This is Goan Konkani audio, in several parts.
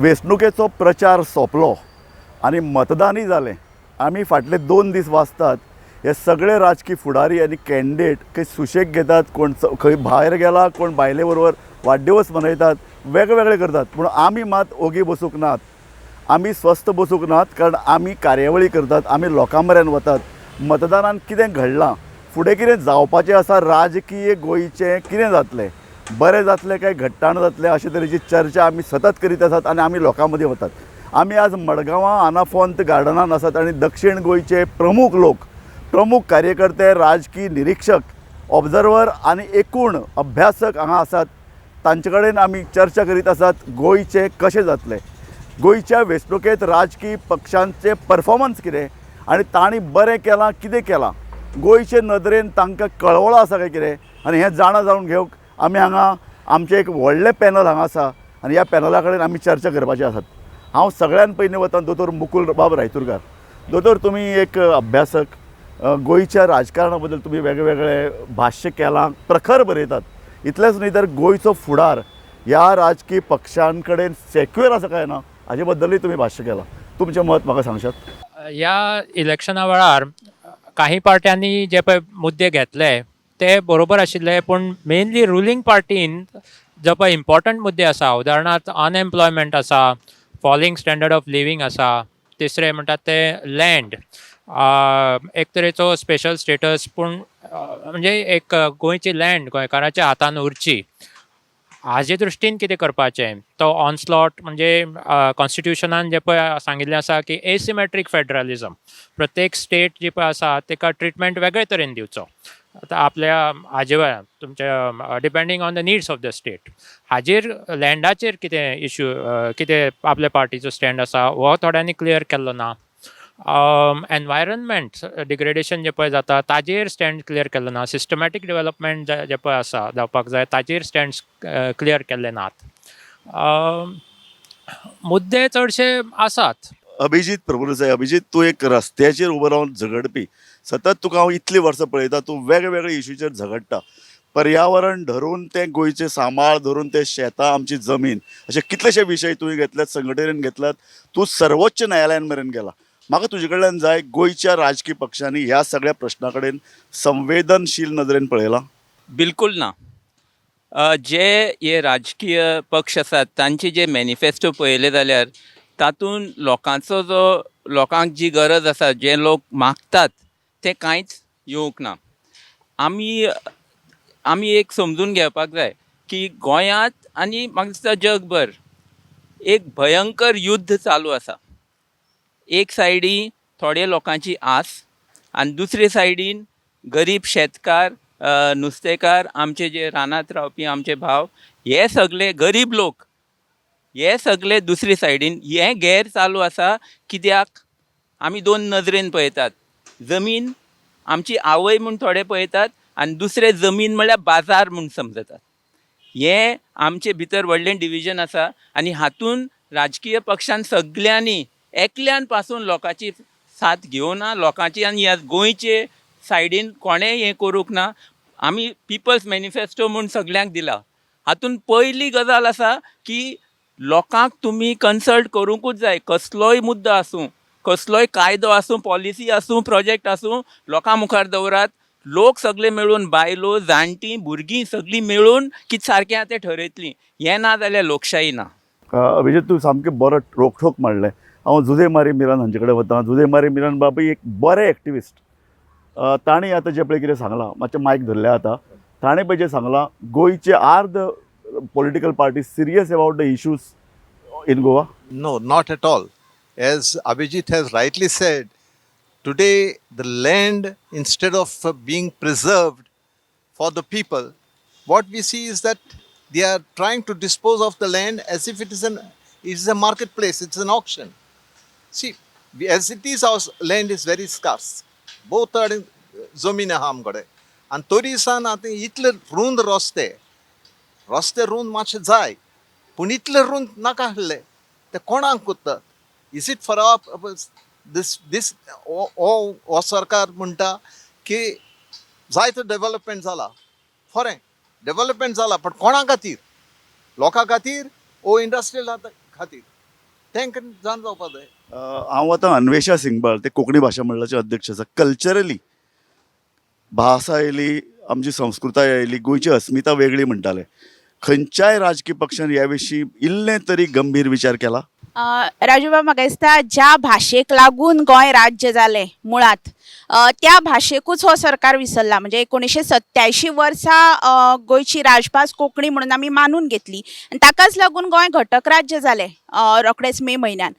वेंचणुकेचो प्रचार सोंपलो आनी मतदानूय जालें. आमी फाटले 2 दीस वाचतात, हे सगळे राजकी फुडारी आनी कॅन्डिडेट खंय सुशेग घेतात, कोण खंय भायर गेला, कोण बायले बरोबर वाडदिवस मनयतात, वेगळे करतात. पूण आमी मात ओगी बसूंक नात, आमी स्वस्थ बसूंक नात, कारण आमी कार्यावळी करतात, आमी लोकां मेरेन वतात. मतदानान कितें घडलां, फुडें कितें जावपाचें आसा, राजकीय गोंयचें कितें जातलें, बरें जातलें काय घट्टाण जातलें, अशे तरेची चर्चा आमी सतत करीत आसात आनी आमी लोकां मदीं वतात. आमी आज मडगांवां आनाफोंत गार्डनान आसात आनी दक्षीण गोंयचे प्रमुख लोक, प्रमुख कार्यकर्ते, राजकी निरिक्षक, ऑब्जर्वर आनी एकूण अभ्यासक हांगा आसात. तांचे कडेन आमी चर्चा करीत आसात, गोंयचें कशें जातलें, गोंयच्या वेंचणुकेंत राजकी पक्षांचें परफॉर्मन्स कितें आनी तांणी बरें केलां, कितें केलां, गोंयचे नदरेन तांकां कळवळो आसा काय कितें. आनी हें जाणा जावन घेवंक आमी हांगा आमचें एक व्हडलें पॅनल हांगा आसा आनी ह्या पॅनला कडेन आमी चर्चा करपाची आसात. हांव सगळ्यान पयलीं वता दोतोर मुकुल बाब रायतुरकार. दोतोर, तुमी एक अभ्यासक, गोंयच्या राजकारणा बद्दल तुमी वेगळे भाश्य केलां, प्रखर बरयतात. इतलेंच न्हय तर गोंयचो फुडार ह्या राजकी पक्षां कडेन सेक्युअर आसा काय ना हाजे बद्दलूय तुमी भाश्य केलां. तुमचें मत म्हाका सांगशात? ह्या इलेक्शना वेळार काही पार्ट्यांनी जे पळय मुद्दे घेतले ते बरोबर आशिल्ले, पूण मेनली रुलींग पार्टीन जो पळय इम्पॉर्टंट मुद्दे आसा, उदाहरणार्थ अनएम्प्लॉयमेंट आसा, फॉलिंग स्टँडर्ड ऑफ लिवींग आसा, तिसरें म्हणटात ते लँड, एक तरेचो स्पेशल स्टेटस, पूण म्हणजे एक गोंयची लँड गोंयकाराच्या हातान उरची हाजे दृश्टीन कितें करपाचें, तो ऑनस्लॉट म्हणजे कॉन्स्टिट्युशनान जें पळय सांगिल्लें आसा की एसिमेट्रीक फेडरलिजम, प्रत्येक स्टेट जी पळय आसा ताका ट्रिटमेंट वेगळे तरेन दिवचो. आतां आपल्या हाजे वेळार तुमच्या depending on the needs of the state, हाजेर लँडाचेर कितें इशू, कितें आपल्या पार्टीचो स्टँड आसा हो थोड्यांनी क्लियर केल्लो ना. एनवायरनमेंट डिग्रेडेशन जें पळय जाता ताजेर स्टँड क्लियर केल्लो ना. सिस्टमॅटीक डेवलपमेंट जें पळय आसा जावपाक जाय ताजेर स्टँड्स क्लियर केल्ले नात. मुद्दे चडशे आसात. अभिजीत प्रभुदेसाय. अभिजीत, तूं एक रस्त्याचेर उबो रावन झगडपी. सतत तुका हांव इतलीं वर्सां पळयता, तूं वेगवेगळे इशूचेर झगडटा. पर्यावरण धरून तें गोंयचें सांबाळ धरून तें शेतां, आमची जमीन, अशे कितलेशे विशय तुवें घेतल्यात, संघटनेन घेतल्यात, तूं सर्वोच्च न्यायालयान मेरेन गेला. म्हाका तुजे कडल्यान जाय, गोंयच्या राजकी पक्षांनी ह्या सगळ्या प्रश्ना कडेन संवेदनशील नदरेन पळयलां? बिलकुल ना. जे हे राजकीय पक्ष आसात तांचे जे मॅनिफेस्टो पळयले जाल्यार तातूंत लोकांचो जो लोकांक जी गरज आसा, जे लोक मागतात तें कांयच येवंक ना. आमी आमी एक समजून घेवपाक जाय की गोंयांत आनी म्हाका दिसता जगभर एक भयंकर युद्ध चालू आसा. एक सायडी थोडे लोकांची आस आनी दुसरे सायडीन गरीब शेतकार, नुस्तेकार, आमचे जे रानांत रावपी आमचे भाव, हे सगळे गरीब लोक, हे सगळे दुसरे सायडीन हें गेर चालू आसा. कित्याक आमी दोन नजरेन पळयतात. जमीन आमची आवय म्हूण थोडे पळयतात आनी दुसरे जमीन म्हळ्यार बाजार म्हूण समजतात. हें आमचे भितर व्हडलें डिविजन आसा आनी हातून राजकीय पक्षान सगल्यांनी एकल्यान पासून लोकांची साथ घेवना लोकांची आनी ह्या गोंयचे सायडीन कोणेंय हें करूंक ना. आमी पिपल्स मॅनिफेस्टो म्हूण सगल्यांक दिला. हातून पयली गजाल आसा की लोकांक तुमी कन्सल्ट करूंकूच जाय. कसलोय मुद्दो आसूं, कसलोय कायदो आसूं, पॉलिसी आसूं, प्रोजेक्ट आसूं, लोकां मुखार दवरात. लोक सगळे मेळून, बायलो, जाणटीं, भुरगीं सगळीं मेळून कितें सारकें आहा तें ठरयतलीं. हें ना जाल्यार लोकशाही ना. अभिजीत, तूं सामकें बरो रोखठोक मांडलें. हांव जुजे मारी मिरान हांचे कडेन वता. जुजे मारी मिरान बाबू एक बरे एक्टिविस्ट. तांणी आतां जें पळय कितें सांगलां, मातशें मायक धरलें आतां, ताणें पळय जें सांगलां, गोंयचे are the political party serious about the issues in Goa? No, not at all. As Abhijit has rightly said, today the land, instead of being preserved for the people, what we see is that they are trying to dispose of the land as if it is a marketplace, it's an auction. See, as it is, our land is very scarce. Both are in जमीन आहा आमकडे आनी तरी सान आतां इतले रूंद रस्ते, रस्ते रूंद मातशे जाय, पूण इतले रूंद नाका आसले. ते कोणाक करतात? Is it for our this हो हो सरकार म्हणटा की जायतो डेव्हलपमेंट जाला. खरें, डेव्हलपमेंट जाला, पण कोणा खातीर? लोकां खातीर ओ इंडस्ट्रियल खातीर? तांकां जाण जावपा जाय. हांव आतां अन्वेषा सिंगबाळ, ते कोंकणी भाशा मंडळाचे अध्यक्ष आसा. कल्चरली भास आयली, आमची संस्कृताय आयली, गोंयची अस्मिता वेगळी म्हणटाले. खंयच्याय राजकी पक्षान ह्या विशीं इल्लें तरी गंभीर विचार केला? राजूबाब, म्हाका दिसता ज्या भाशेक लागून गोंय राज्य जालें मुळांत, त्या भाशेकूच हो सरकार विसरला. म्हणजे 1987 वर्सा गोंयची राजभास कोंकणी म्हणून आमी मानून घेतली आनी ताकाच लागून गोंय घटक राज्य जालें रोखडेच मे म्हयन्यान.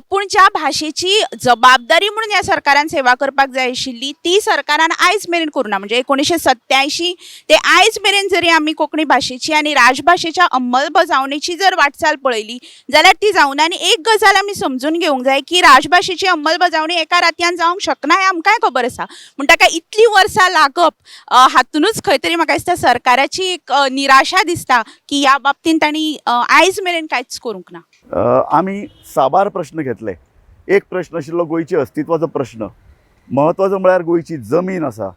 पूण ज्या भाशेची जबाबदारी म्हणून ह्या सरकारान सेवा करपाक जाय आशिल्ली ती सरकारान आयज मेरेन करूं ना. म्हणजे 1987 ते आयज मेरेन जरी आमी कोंकणी भाशेची आनी राजभाशेच्या अंमलबजावणेची जर वाटचाल पळयली जाल्यार ती जावना. आनी एक गजाल आमी समजून घेवंक जाय की राजभाशेची अंमलबजावणी एका रातयान जावंक शकना हें आमकांय खबर आसा, पूण ताका इतलीं वर्सां लागप हातुनूच खंय तरी म्हाका दिसता सरकाराची एक निराशा दिसता की ह्या बाबतीन तांणी आयज मेरेन कांयच करूंक ना. आमी साबार प्रश्न घेतले. एक प्रश्न आशिल्लो गोंयची अस्तित्वाचो प्रश्न. म्हत्वाचो म्हळ्यार गोंयची जमीन आसा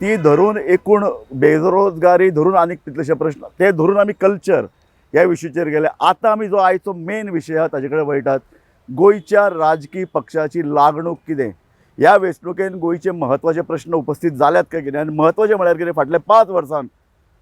ती धरून एकूण बेरोजगारी धरून आनीक कितलेशे प्रश्न, ते धरून आमी कल्चर ह्या विशयाचेर गेले. आतां आमी जो आयचो मेन विशय आहा ताजे कडेन वळटात. गोंयच्या राजकी पक्षाची लागणूक कितें? ह्या वेंचणुकेन गोंयचे म्हत्वाचे प्रश्न उपस्थीत जाल्यात काय कितें? आनी म्हत्वाचें म्हळ्यार कितें, फाटल्या 5 वर्सांत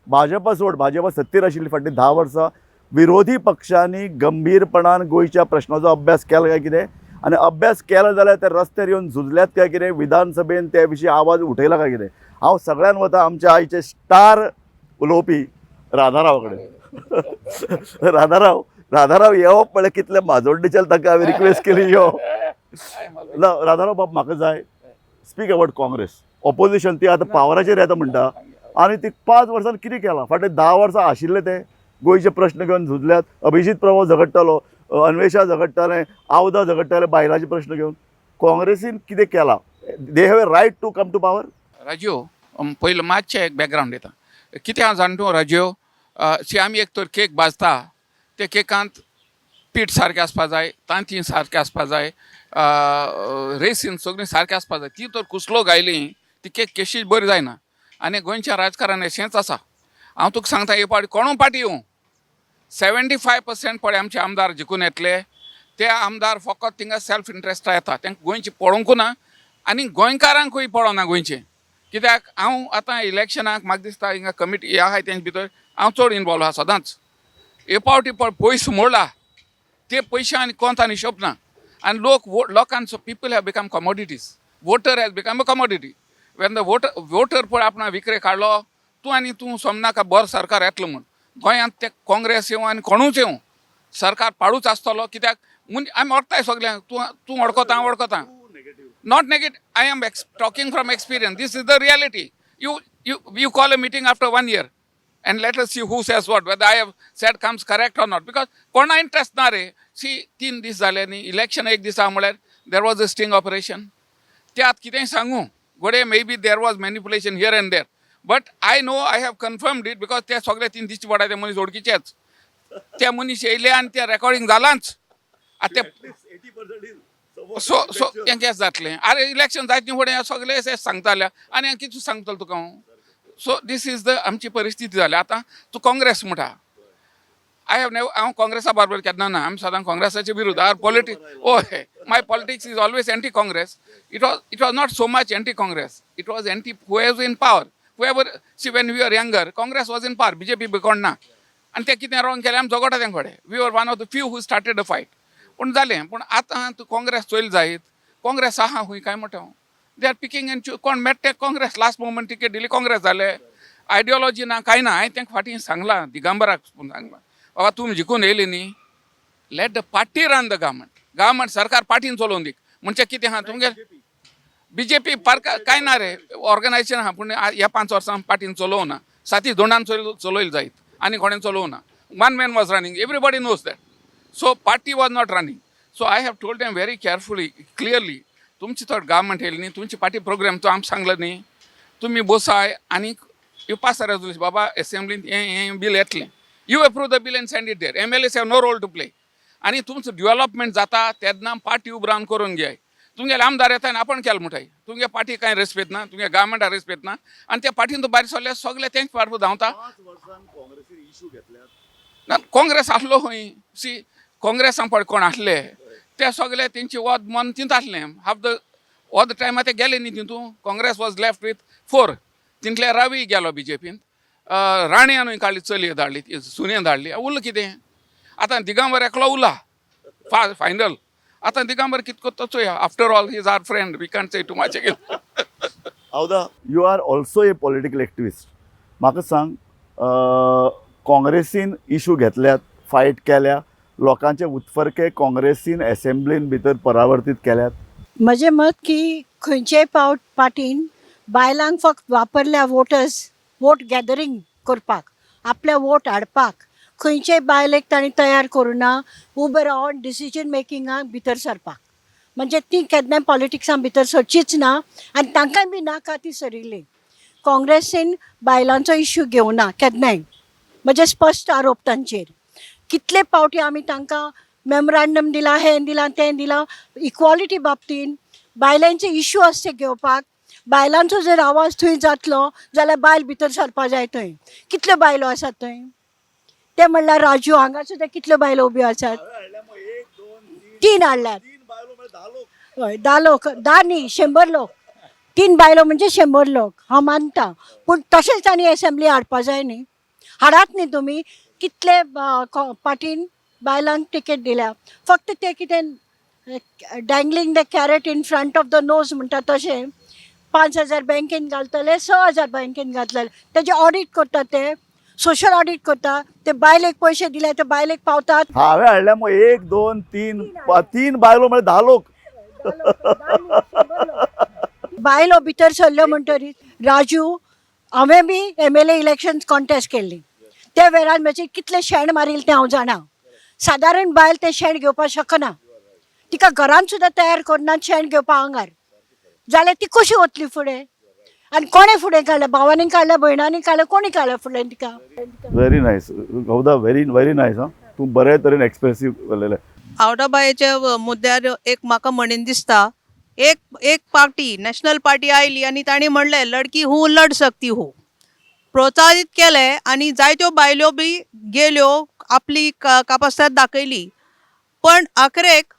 भाजपा सोड, भाजपा सत्तेर आशिल्ली फाटलीं 10 वर्सां विरोधी पक्षांनी गंभीरपणान गोंयच्या प्रश्नाचो अभ्यास केला काय कितें? आनी अभ्यास केला जाल्यार ते रस्त्यार येवन झुजल्यात काय कितें? विधानसभेन त्या विशीं आवाज उठयला काय कितें? हांव सगळ्यान वता आमच्या आयचे स्टार उलोवपी राधाराव कडेन. राधाराव, राधाराव येवप म्हळ्यार कितले माजोड्डेच्यान ताका हांवें रिक्वेस्ट केली यो. ना राधाराव बाब, म्हाका जाय स्पीक अबावट काँग्रेस ऑपोजिशन. ती आतां पावराचेर येता म्हणटा आनी ती 5 वर्सां कितें केलां? फाटले 10 वर्सां आशिल्ले ते गोंयचे प्रश्न घेवन झुजल्यात. अभिजीत प्रभा झगडटालो, अन्वेषा झगडटालें, आवदा झगडटाले बायलांचे प्रश्न घेवन. काँग्रेसीन कितें केलां? They have a right to come to power. Raju, पयलो मातशें एक बॅकग्रावंड दिता. कितें आहा जाणा तूं राजू? सी, आमी एक तर केक भाजता, ते केकांत पीठ सारकें आसपा जाय, तांती सारकें आसपा जाय, रेसीन सगळीं सारकें आसपा जाय. ती तर कुसलो घायली ती केक केशीच बरी जायना. आनी गोंयच्या राजकारण अशेंच आसा. हांव तुका सांगता, हे फावटी कोणू पाटी येवं, 75% पळय आमचे आमदार जिखून येतले. ते आमदार फकत थिंगा सेल्फ इंट्रस्टा येता. तांकां गोंयची पळोवंकू ना आनी गोंयकारांकूय पळोवना गोंयचें. कित्याक हांव आतां इलेक्शनाक म्हाका दिसता हिंगा कमिटी हे आहाय तेंचे भितर हांव चड इनवॉल्व आहा सदांच. हे पावटी पळय पयस मोडला, ते पयशे आनी कोंत आनी हिशोब ना. आनी लोक वोट लोकांचो, people have become commodities, voter has become a commodity. When the voter पळय आपणा विकरे काडलो तूं आनी तूं समनाका बरो सरकार येतलो म्हूण. गोंयांत ते काँग्रेस येवं आनी कोणूच येवं, सरकार पाडूच आसतलो. कित्याक आमी वळखताय सगल्यांक. तूं तूं वळखता, हांव वळखता. Not negative, I am talking from experience. This is the reality. You call a meeting after one year and let us see who says what, whether I have said comes correct or not, because कोणा इंट्रस्ट ना रे. सी, 3 दीस जाले न्ही इलेक्शन, एक दिसा म्हळ्यार there was a sting operation. ते आतां कितेंय सांगू घडये, maybe there was manipulation here and there, but I know, I have confirmed it, because ते सगळे तीन दिसचे पडटा ते मनीस वळखीचेच. ते मनीस येयले आनी ते रेकॉर्डिंग जालांच. आतां ते सो सो हें केस जातलें. आरे, इलेक्शन जायत न्ही फुडें सगळे अशें सांगताले आनी हांव कितें सांगतलो तुका हांव? सो दीस is the आमची परिस्थिती जाल्या. आतां तूं काँग्रेस म्हणटा, I have never, हांव काँग्रेसा बरोबर केन्ना ना. आमी सदां काँग्रेसाचे विरुद्ध. Our politics, oh, my politics is always anti Congress. It was not so much anti Congress, it was anti who has in power, whoever. See, when we are younger, Congress was in power, BJP बी कोण ना. आनी ते कितें रॉंग केलें आमी झगडटा तें कडेन. We are one of the few who started the fight. पूण जालें. पूण आतां तूं काँग्रेस चोयल जायत, काँग्रेस आहा खूंय काय म्हणटा हांव? They are picking and कोण मेळटा ते. काँग्रेस लास्ट मोमेंट टिकेट दिली, काँग्रेस जाले. आयडियोलॉजी ना, कांय ना. हांवें तांकां फाटीं सांगलां, दिगंबराक सांगलां, बाबा तुमी जिखून येयली न्ही, let the party run the government. Government सरकार पार्टीन चलोवन दी. म्हणजे कितें आहा तुमगे बीजेपी पार्क कांय ना रे, ऑर्गनायझेशन आहा, पूण ह्या 5 वर्सां पार्टीन चलोवना. साती दोंडान चलयले जायत आनी कोणें चलोवना. One man was running, everybody knows that. So party was not running. So I have told them very carefully, clearly, तुमची थोड गव्हर्मेंट येयली न्ही, तुमची पार्टी प्रोग्राम तो आमकां सांगलो न्ही, तुमी बसाय आनी you pass a resolution. बाबा, एसेंब्लीन हें हें बील येतलें, you approve the bill and send it there. MLAs have no role to play. आनी तुमचो डेव्हलपमेंट जाता तेन्ना पार्टी उबरावन करून घेय. तुमगेले आमदार येता आनी आपण केलें म्हणटाय. तुमगे पार्टी कांय रेस्पेद ना, तुमगे गव्हर्मेंटाक रेस्पेद ना. आनी त्या पार्टीन तूं भायर सरल्यार सगळे तेंच पार्टी धांवता. 5 वर्सां काँग्रेसीन इशू घेतल्यात. ना, काँग्रेस आसलो खंय? सी, काँग्रेसान पळय कोण आसले. ते सगळे तेंची वद मन तितूंत आसलें. हाफ the ऑद टायमा ते गेले न्ही तितून. Congress was left with four. तितले रावी गेलो बीजेपीन, राणयानूय काडली, चलये धाडली, सुने धाडली. उरलें कितें आतां? दिगंबर एकलो उरला फा फायनल. आतां दिगंबर कितें करता चोया. After all he is our friend, we can't say too much. Avda, you are also a political activist. म्हाका सांग, काँग्रेसीन इशू घेतल्यात, फायट केल्या, लोकांचे उत्फर्के काँग्रेसीन एसेंब्लीन भितर परावर्तीत केल्यात? म्हजें मत की खंयचेय पावट पार्टीन बायलांक फक्त वापरल्या वोटर्स वोट गॅदरींग करपाक, आपले वोट हाडपाक. खंयचेय बायलेक तांणी तयार करुना उबे रावन डिसिजन मेकिंगाक भितर सरपाक. म्हणजे ती केन्नाय पॉलिटिक्सां भितर सरचीच ना आनी तांकांय बी नाका ती सरिल्ली. काँग्रेसीन बायलांचो इश्यू घेवना केन्नाय, म्हजे स्पश्ट आरोप तांचेर. कितले पावटी आमी तांकां मेमोरांडम दिलां, हें दिलां, तें दिलां, इक्वॉलिटी बाबतीन बायलांचे इश्यू आसा ते घेवपाक. बायलांचो जर आवाज थंय जातलो जाल्यार बायल भितर सरपा जाय थंय. कितल्यो बायलो आसात थंय? ते म्हणल्यार राजू, हांगा सुद्दां कितल्यो बायलो उब्यो आसात? तीन हाडल्यात. हय, 10 लोक, 10 न्ही, 100 लोक. तीन बायलो म्हणजे 100 लोक, हांव मानता. पूण तशेंच तांणी एसेंब्ली हाडपा जाय न्ही. हाडात न्ही तुमी. कितले पार्टीन बायलांक टिकेट दिल्या? फक्त ते कितें dangling the carrot in front of the nose म्हणटा तशें, 5,000 बँकेन घालतले, 6,000 बँकेन घालतले. तेजें ऑडीट करतात ते, सोशल ऑडीट करता ते. बायलेक पयशे दिले ते बायलेक पावतात? हांवें हाडल्या मग एक, दोन, तीन, तीन बायलो म्हळ्यार 10 लोक. बायलो भितर सरल्यो म्हणटरीर राजू, हांवें बी एमएलए इलेक्शन कॉन्टेस्ट केल्ली. त्या वेळार म्हजे कितलें शेण मारिल्लें तें हांव जाणा. सादारण बायल तें शेण घेवपाक शकना. तिका घरान सुद्दां तयार करना शेण घेवपा आंगार, जाल्यार ती कशी वतली फुडें? आनी कोणें फुडें काडलें? भावांनी काडलें, भयणांनी काडलें, कोणी काडलें फुडें तिका? Very nice Avda, very very nice. हां, तूं बरे तरेन एक्सप्रेसीव उलयलें. आवडाबायेच्या मुद्द्यार एक म्हाका म्हणीन दिसता, एक एक पार्टी, नॅशनल पार्टी आयली आनी तांणी म्हणलें, "लडकी हूँ, लड सकती हूँ." प्रोत्साहीत केलें आनी जायत्यो बायलो बी गेल्यो, आपली कापास्ताद दाखयली. पण आखरेक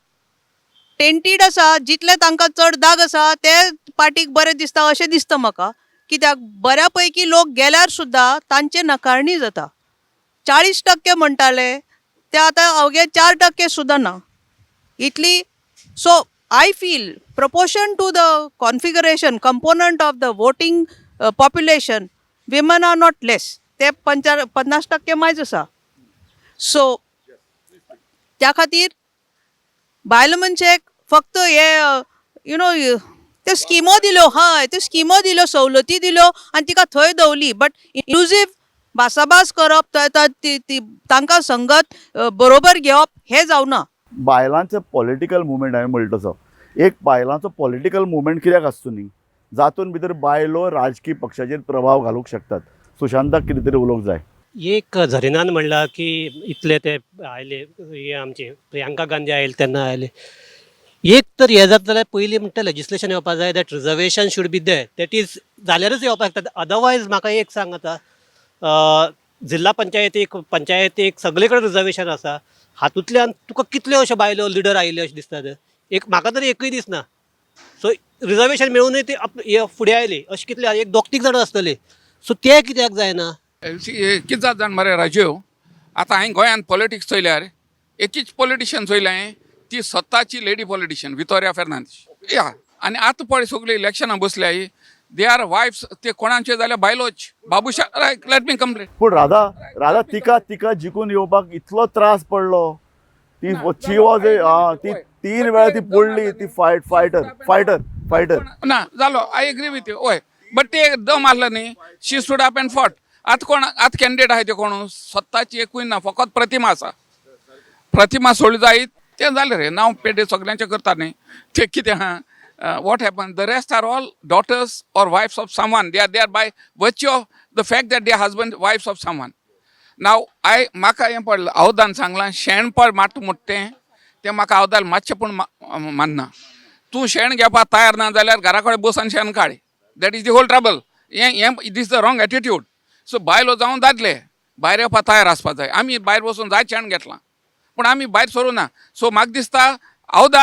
टेंटीड आसा. जितले तांकां चड दाग आसा ते पार्टीक बरें दिसता अशें दिसता म्हाका. कित्याक बऱ्या पैकी लोक गेल्यार सुद्दां तांचे नकारणी जाता. 40% म्हणटाले ते आतां अवघे 4% सुद्दां ना इतली. So I feel proportion to the configuration component of the voting population, women are not less. ते 50% मायज आसा. सो त्या खातीर बायल मनशेक फक्त हे you know त्यो स्किमो दिल्यो, हय, त्यो स्किमो दिल्यो, सवलती दिल्यो आनी तिका थंय दवरली. बट इन्क्लुजीव भासाभास करप, ती तांकां संगत बरोबर घेवप हें जावना. बायलांचो पॉलिटिकल मुवमेंट हांवें म्हणटा तसो एक बायलांचो पॉलिटिकल मुवमेंट कित्याक आसचो न्ही, जातून भितर बायलो राजकीय पक्षाचेर प्रभाव घालूंक शकतात? सुशांताक कितें तरी उलोवंक जाय. एक झरिनान म्हणलां की इतले ते आयले, हे आमचे प्रियांका गांधी आयले तेन्ना आयले. एक तर हें जाता जाल्यार पयलीं म्हणटा लेजिस्लेशन येवपा जाय that reservation should be there. That is जाल्यारच येवपाक शकता. अदरवायज म्हाका एक सांग, आतां जिल्हा पंचायतीक, पंचायतीक सगळे कडेन रिजर्वेशन आसा. हातूंतल्यान तुका कितल्यो अश्यो बायलो लिडर आयिल्ल्यो अशें दिसता? एक म्हाका तरी एकूय दिसना. सो रिजर्वेशन मेळुनूय ती हे फुडें आयली अशें कितले? एक दोग तीग जाणां आसतली. सो ते कित्याक जायना? कितें जाता जाण मरे राजीव, आतां हांवें गोंयांत पॉलिटिक्स चोयल्यार एकीच पॉलिटिशियन चोयल्या हांवें, ती सत्ताची लेडी पॉलिटिशियन वितोरिया फेर्नांदीश या. आनी आतां पळय सगळीं इलेक्शनां बसल्याय, they are वायफ्स. ते कोणाचे जाल्यार बायलोच. बाबुशा, let me complete. पूण राधा, राधा, तिका तिका जिखून येवपाक इतलो त्रास पडलो. ती शी वॉज ती तीन वेळा ती पडली. ती फायट फायटर फायटर फायटर. ना जालो, I agree with you, हय, बट ते दम आसलो न्ही, she stood up and fought. आतां कोण आतां कॅन्डिडेट आहाय ते कोण सत्ताची एकूय ना, फकत प्रतिमा आसा. प्रतिमा सोडली जायत तें जालें रे. नांव पेडे सगल्यांचें करता न्ही ते. कितें आहा, what happen, the rest are all daughters or wives of someone. They are by virtue of the fact that they husband, wives of someone. Now I म्हाका हें पडलां, अवदान सांगलां, शेण पळ माट मोडटें तें म्हाका अवदान मातशें पूण मानना. तूं शेण घेवपाक तयार ना जाल्यार घरा कडेन बसून शेण काड. That is the whole trouble. हें हें this the wrong attitude. So बायलो जावं दादले भायर येवपाक तयार आसपा जाय. आमी भायर वचून जाय शेण घेतलां, पूण आमी भायर सरूं ना. सो म्हाका दिसता आवदा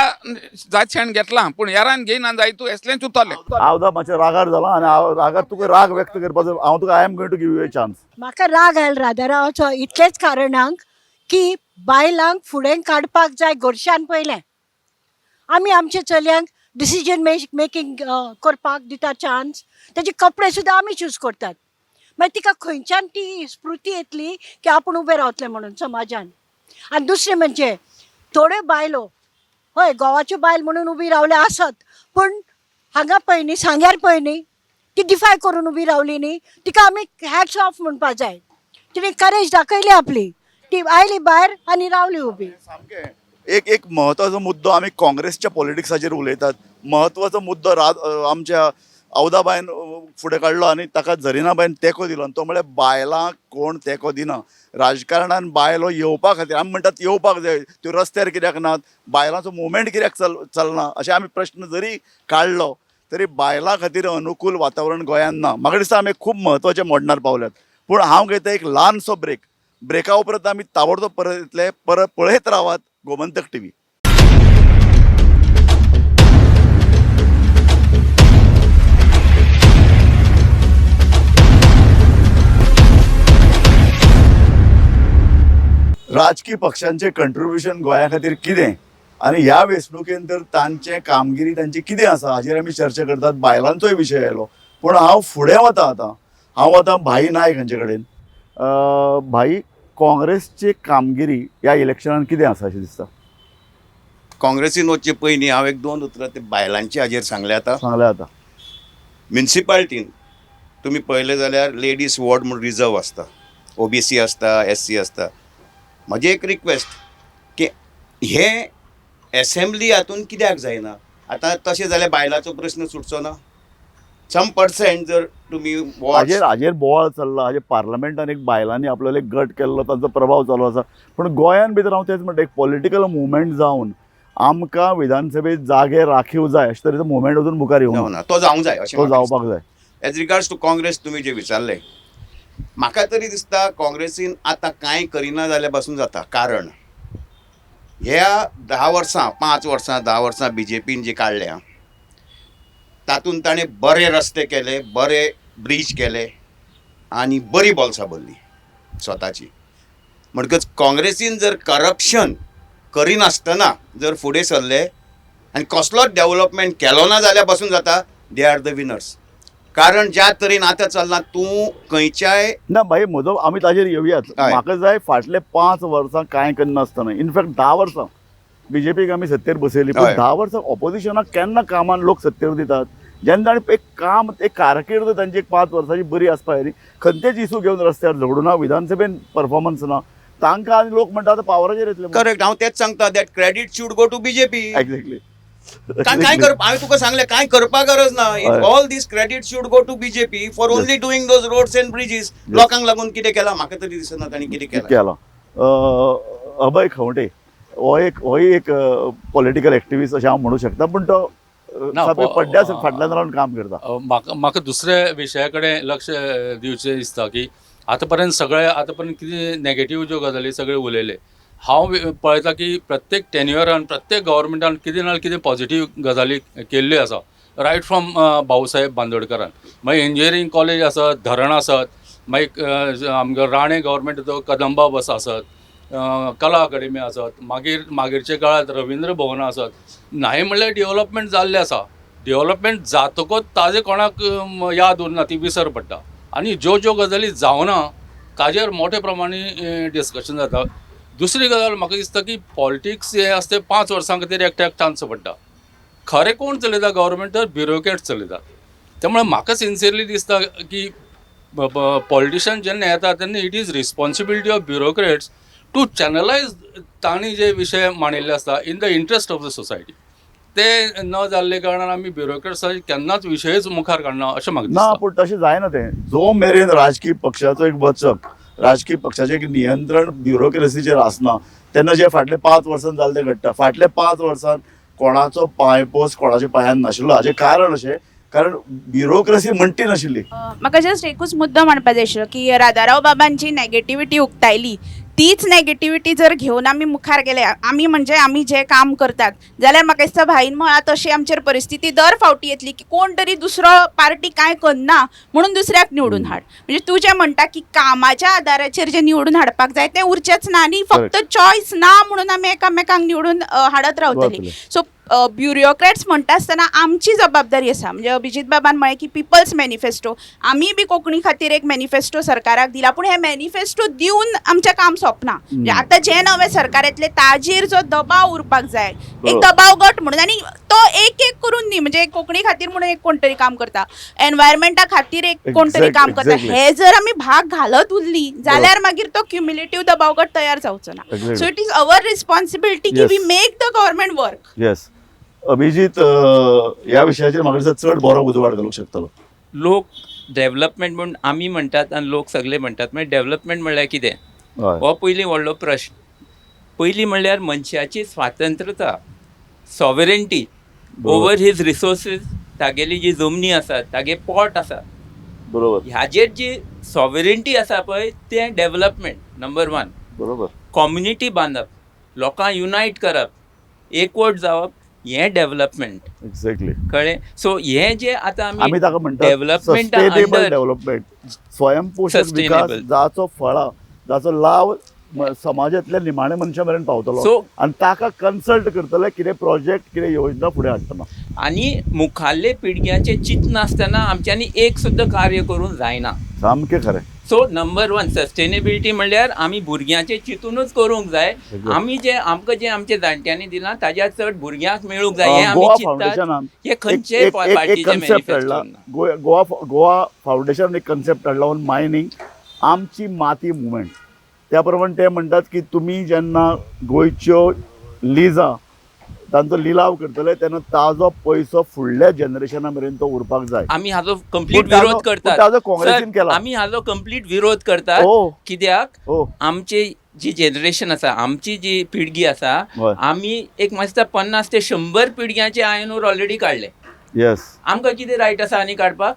जात शेण घेतलां पूण हेरान घेयना जाय तूं एसलेंच उरतलें. हांव मातशें रागार जाला आनी हांव रागार तुका राग व्यक्त करपाचो, हांव तुका, I am going to give you a chance. म्हाका राग आयलो राधारावाचो इतलेच कारणाक की बायलांक फुडें काडपाक जाय गोरशान पयलें. आमी आमच्या चलयांक डिसिजन मेकींग करपाक दिता चान्स, तेजे कपडे सुद्दां आमी चूज करतात. मागीर तिका खंयच्यान ती स्फुर्ती येतली की आपूण उबें रावतलें म्हणून समाजान. आनी दुसरें म्हणजे थोड्यो बायलो हय घोवाच्यो बायल म्हणून उबी रावल्या आसत, पूण हांगा पळय न्ही, सांग्यार पळय न्ही, ती डिफाय करून उबी रावली न्ही, तिका आमी हॅट्स ऑफ म्हणपा जाय. तिणें करेज दाखयली आपली, ती आयली भायर आनी रावली उबी. सामकें एक एक म्हत्वाचो मुद्दो, आमी काँग्रेसच्या पॉलिटिक्साचेर उलयतात. म्हत्वाचो मुद्दो आमच्या अवदाबायन फुडें काडलो आनी ताका झरिनाबायन तेंको दिलो, आनी तो म्हळ्यार बायलांक कोण तेंको दिना राजकारणान. बायलो येवपा खातीर आमी म्हणटात येवपाक जाय, त्यो रस्त्यार कित्याक नात, बायलांचो मुवमेंट कित्याक चलना, अशें आमी प्रश्न जरी काडलो तरी बायलां खातीर अनुकूल वातावरण गोंयांत ना. म्हाका दिसता आमी खूब म्हत्वाचे मोडणार पावल्यात, पूण हांव घेता एक ल्हानसो ब्रेक. ब्रेका उपरांत आमी ताबडतोब परत येतले. परत पळयत रावात गोमंतक टीव्ही. राजकी पक्षांचे कंट्रिब्युशन गोंया खातीर कितें आनी ह्या वेंचणुकेन तर तांचे कामगिरी तांची कितें आसा हाचेर आमी चर्चा करतात. बायलांचोय विशय आयलो, पूण हांव फुडें वता आतां. हांव वता भाई नायक हांचे कडेन. भाई, काँग्रेसची कामगिरी ह्या इलेक्शनान कितें आसा अशें दिसता? काँग्रेसीन वचचे पयलीं हांव एक दोन उतरां ते बायलांचे हाजेर सांगले आतां. सांगलें आतां. म्युनिसिपालिटीन तुमी पळयलें जाल्यार लेडीज वॉर्ड म्हूण रिजर्व आसता, ओबीसी आसता, एससी आसता. म्हजें एक रिक्वेस्ट की हे एसेंब्ली हातून कित्याक जायना? आतां तशें जाल्यार बायलांचो प्रस्न सुटचो ना? सम पर्संट जर तुमी वॉर्ड हाजेर हाजेर बोवाळ चल्ला. हाजेर पार्लमेंटान एक बायलांनी आपलो एक गट केल्लो, तांचो प्रभाव चालू आसा. पूण गोंयान भितर हांव तेंच म्हणटा, एक पॉलिटिकल मुवमेंट जावन आमकां विधानसभेत जागे राखीव जाय अशे तरेचो मुवमेंट अजून मुखार येवंक ना. ना, तो जावंक जाय अशें तो म्हाका दिसता. जावपाक जाय. एज रिगार्ड्स टू काँग्रेस तुमी जें विचारलें, म्हाका तरी दिसता काँग्रेसीन आतां कांय करिना जाल्यार पासून जाता. कारण ह्या 10 वर्सां, 5 वर्सां, 10 वर्सां बीजेपीन जी काडल्या तातूंत ताणें बरे रस्ते केले, बरे ब्रीज केले आनी बरी बोल्सां भरलीं स्वताची. म्हणटकच काँग्रेसीन जर करप्शन करिनासतना जर फुडें सरले आनी कसलोच डेवलपमेंट केलो ना जाल्यार पासून जाता, they are the winners. कारण ज्या तरेन आतां चल्लां तूं खंयच्याय ना भाई म्हजो, आमी ताजेर येवयात. हय. म्हाका जाय फाटले 5 वर्सां कांय करनासतना, इनफॅक्ट 10 वर्सां बीजेपीक आमी सत्तेर बसयली, पूण हय. 10 वर्सां ऑपोजिशनाक केन्ना कामान लोक सत्तेर दितात? जेन्ना ताणें एक काम, एक कारकीर्द तांची एक 5 वर्सांची बरी आसपा जाय न्ही. खंयचेच इशू घेवन रस्त्यार झगडूं ना, विधानसभेन परफॉर्मन्स ना तांकां, आनी लोक म्हणटा आतां पावराचेर येतले. करेक्ट, हांव तेंच सांगता, that credit should go to BJP. Exactly. काय करप, हांवें तुका सांगलें, कांय करपा गरज ना. हय. All these credit should go to BJP for only doing those roads and bridges. लोकांक लागून कितें केलां म्हाका तरी दिसना तांणी कितें केलां. केलां. अभय खंवटे हो एक पॉलिटिकल एक्टिविस्ट अशें हांव म्हणूं शकता, पूण तो ना, सामकें पड्ड्या फाटल्यान रावन काम करता. म्हाका म्हाका दुसऱ्या विशया कडेन लक्ष दिवचें दिसता की आतां पर्यंत सगळे, आतां पर्यंत कितें नेगेटीव ज्यो गजाली सगळे उलयले. हांव पळयता की प्रत्येक टेन्युअरान प्रत्येक गव्हर्मेंटान कितें ना कितें पॉझिटीव गजाली केल्ल्यो आसा. रायट फ्रॉम भाऊसाहेब बांदोडकरान, मागीर इंजिनियरींग कॉलेज आसत, धरण आसत, मागीर आमगेलो राणे गव्हर्मेंट तो कदंबा बस आसत, कला अकाडेमी आसत, मागीर मागीरच्या काळांत रविंद्र भवन आसत, नाय म्हणल्यार डेवलपमेंट जाल्लें आसा. डेवलपमेंट जातकच ताजें कोणाक याद उरना, ती विसर पडटा आनी ज्यो ज्यो गजाली जावना ताजेर मोठे प्रमाणे डिस्कशन जाता. दुसरी गजाल म्हाका दिसता की पॉलिटिक्स हें आसता तें 5 वर्सां खातीर एकट्याक चान्स पडटा. खरें कोण चलयता गव्हर्मेंट तर ब्युरोक्रेट चलयता. त्यामुळे म्हाका सिन्सियरली दिसता की पॉलिटिशियन जेन्ना येता तेन्ना it is responsibility of bureaucrats to channelise तांणी जे विशय मांडिल्ले आसता in the interest of the society. ते न जाल्ले कारणान आमी ब्युरोक्रेट्साचे केन्नाच विशयच मुखार काडना अशें म्हाका ना, दिसता. पूण तशें जायना तें. जो मेरेन राजकीय पक्षाचो एक वचक, राजकीय पक्षाचें एक नियंत्रण ब्युरोक्रेसीचेर आसना तेन्ना जे फाटले 5 वर्सां जालें तें घडटा. फाटले 5 वर्सां कोणाचो पांयपोस कोणाच्या पांयान नाशिल्लो. हाचें कारण अशें, कारण ब्युरोक्रेसी म्हणटी नाशिल्ली. म्हाका जस्ट एकूच मुद्दो म्हणपा जाय आशिल्लो की राधाराव बाबान जी नेगेटिविटी उक्तायली तीच नेगेटिविटी जर घेवन आमी मुखार गेले, आमी म्हणजे आमी जे काम करतात, जाल्यार म्हाका दिसता भाईन म्हळां तशी आमचेर परिस्थिती दर फावटी येतली की कोण तरी दुसरो पार्टी कांय करना म्हणून दुसऱ्याक निवडून हाड. म्हणजे तूं जें म्हणटा की कामाच्या आदाराचेर जें निवडून हाडपाक जाय तें उरचेंच ना आनी फक्त चॉयस ना म्हणून आमी एकामेकांक निवडून हाडत रावतली. रावतले. सो ब्युरोक्रॅट्स म्हणटा आसतना आमची जबाबदारी आसा. म्हणजे अभिजीत बाबान म्हळें की पिपल्स मॅनिफेस्टो, आमी बी कोंकणी खातीर एक मॅनिफेस्टो सरकाराक दिला, पूण हे मॅनिफेस्टो दिवन आमचें काम सोंपना. म्हणजे आतां जें नवें सरकार येतलें ताजेर जो दबाव उरपाक जाय, एक दबाव गट म्हणून, आनी तो एक एक करून न्ही, म्हणजे कोंकणी खातीर म्हणून एक कोण तरी काम करता, एनवायरमेंटा खातीर एक कोण तरी काम करता, हे जर आमी भाग घालत उरली जाल्यार मागीर तो क्युमुलेटीव दबाव गट तयार जावचो ना. So it is our responsibility की we make the government work. Yes, Abhijit, ह्या विशयाचेर म्हाका दिसता चड बरो उजवाड घालूंक शकतलो. लोक डेव्हलपमेंट म्हूण आमी म्हणटात आनी लोक सगळे म्हणटात, मागीर डेव्हलपमेंट म्हणल्यार कितें हो पयलीं व्हडलो प्रश्न. पयलीं म्हणल्यार मनशाची स्वातंत्रता, सॉवरेंटी ओवर his resources, तागेली जी जमनी आसा, तागे पोट आसा, ह्याजेर जी सॉवरेंटी आसा पळय तें डेव्हलपमेंट नंबर वन. कॉम्युनिटी बांदप, लोकांक युनायट करप, एकवट जावप, हें डेव्हलपमेंट. कळ्ळें? सो हें जें आतां आमी ताका म्हणटात डेव्हलपमेंटा सस्टेनेबल अंडर डेव्हलपमेंट, स्वयंपोशक विकास, Sustainable. जाचो फळां, जाचो लाव समाजांतल्या निमाण्या मनशा मेरेन पावतलो आनी ताका कन्सल्ट करतले कितें प्रोजेक्ट, कितें योजना फुडें हाडटना. आनी मुखाल्ले पिळग्यांचें चिंतनासतना आमच्यांनी एक सुद्दां कार्य करूंक जायना. सामकें खरें. सो नंबर वन सस्टेनेबिलिटी म्हणल्यार आमी भुरग्यांचें चिंतूनच करूंक जाय. आमी जे आमकां जे आमच्या जाणट्यांनी दिलां ताज्या चड भुरग्यांक मेळूंक जाय हें आमी गोवा चिंत्तात. फावंडेशनान हे खंयचेय एक पार्टीचे कन्सेप्ट हाडला. मॅनिफेस्टो. गोवा गोवा गोवा फावंडेशन एक कन्सेप्ट हाडला ऑन मायनींग, आमची माती मुवमेंट. त्या प्रमाणे ते म्हणटात की तुमी जेन्ना गोंयच्यो लिजां तांचो लिलाव करतले तेन्ना ताजो पयसो फुडल्या जनरेशना मेरेन तो उरपाक जाय. आमी हाजो कंप्लीट पूण ताजो विरोध करतात. पूण ताजो काँग्रेसीन सर, केला. आमी हाजो कंप्लीट विरोध करतात. कित्याक आमची जी जनरेशन आसा, आमची जी पिळगी आसा, आमी एक म्हाका दिसता 50 ते 100 पिळग्यांचे आयर्न ओर ऑलरेडी काडले. आमकां कितें रायट आसा आनी काडपाक?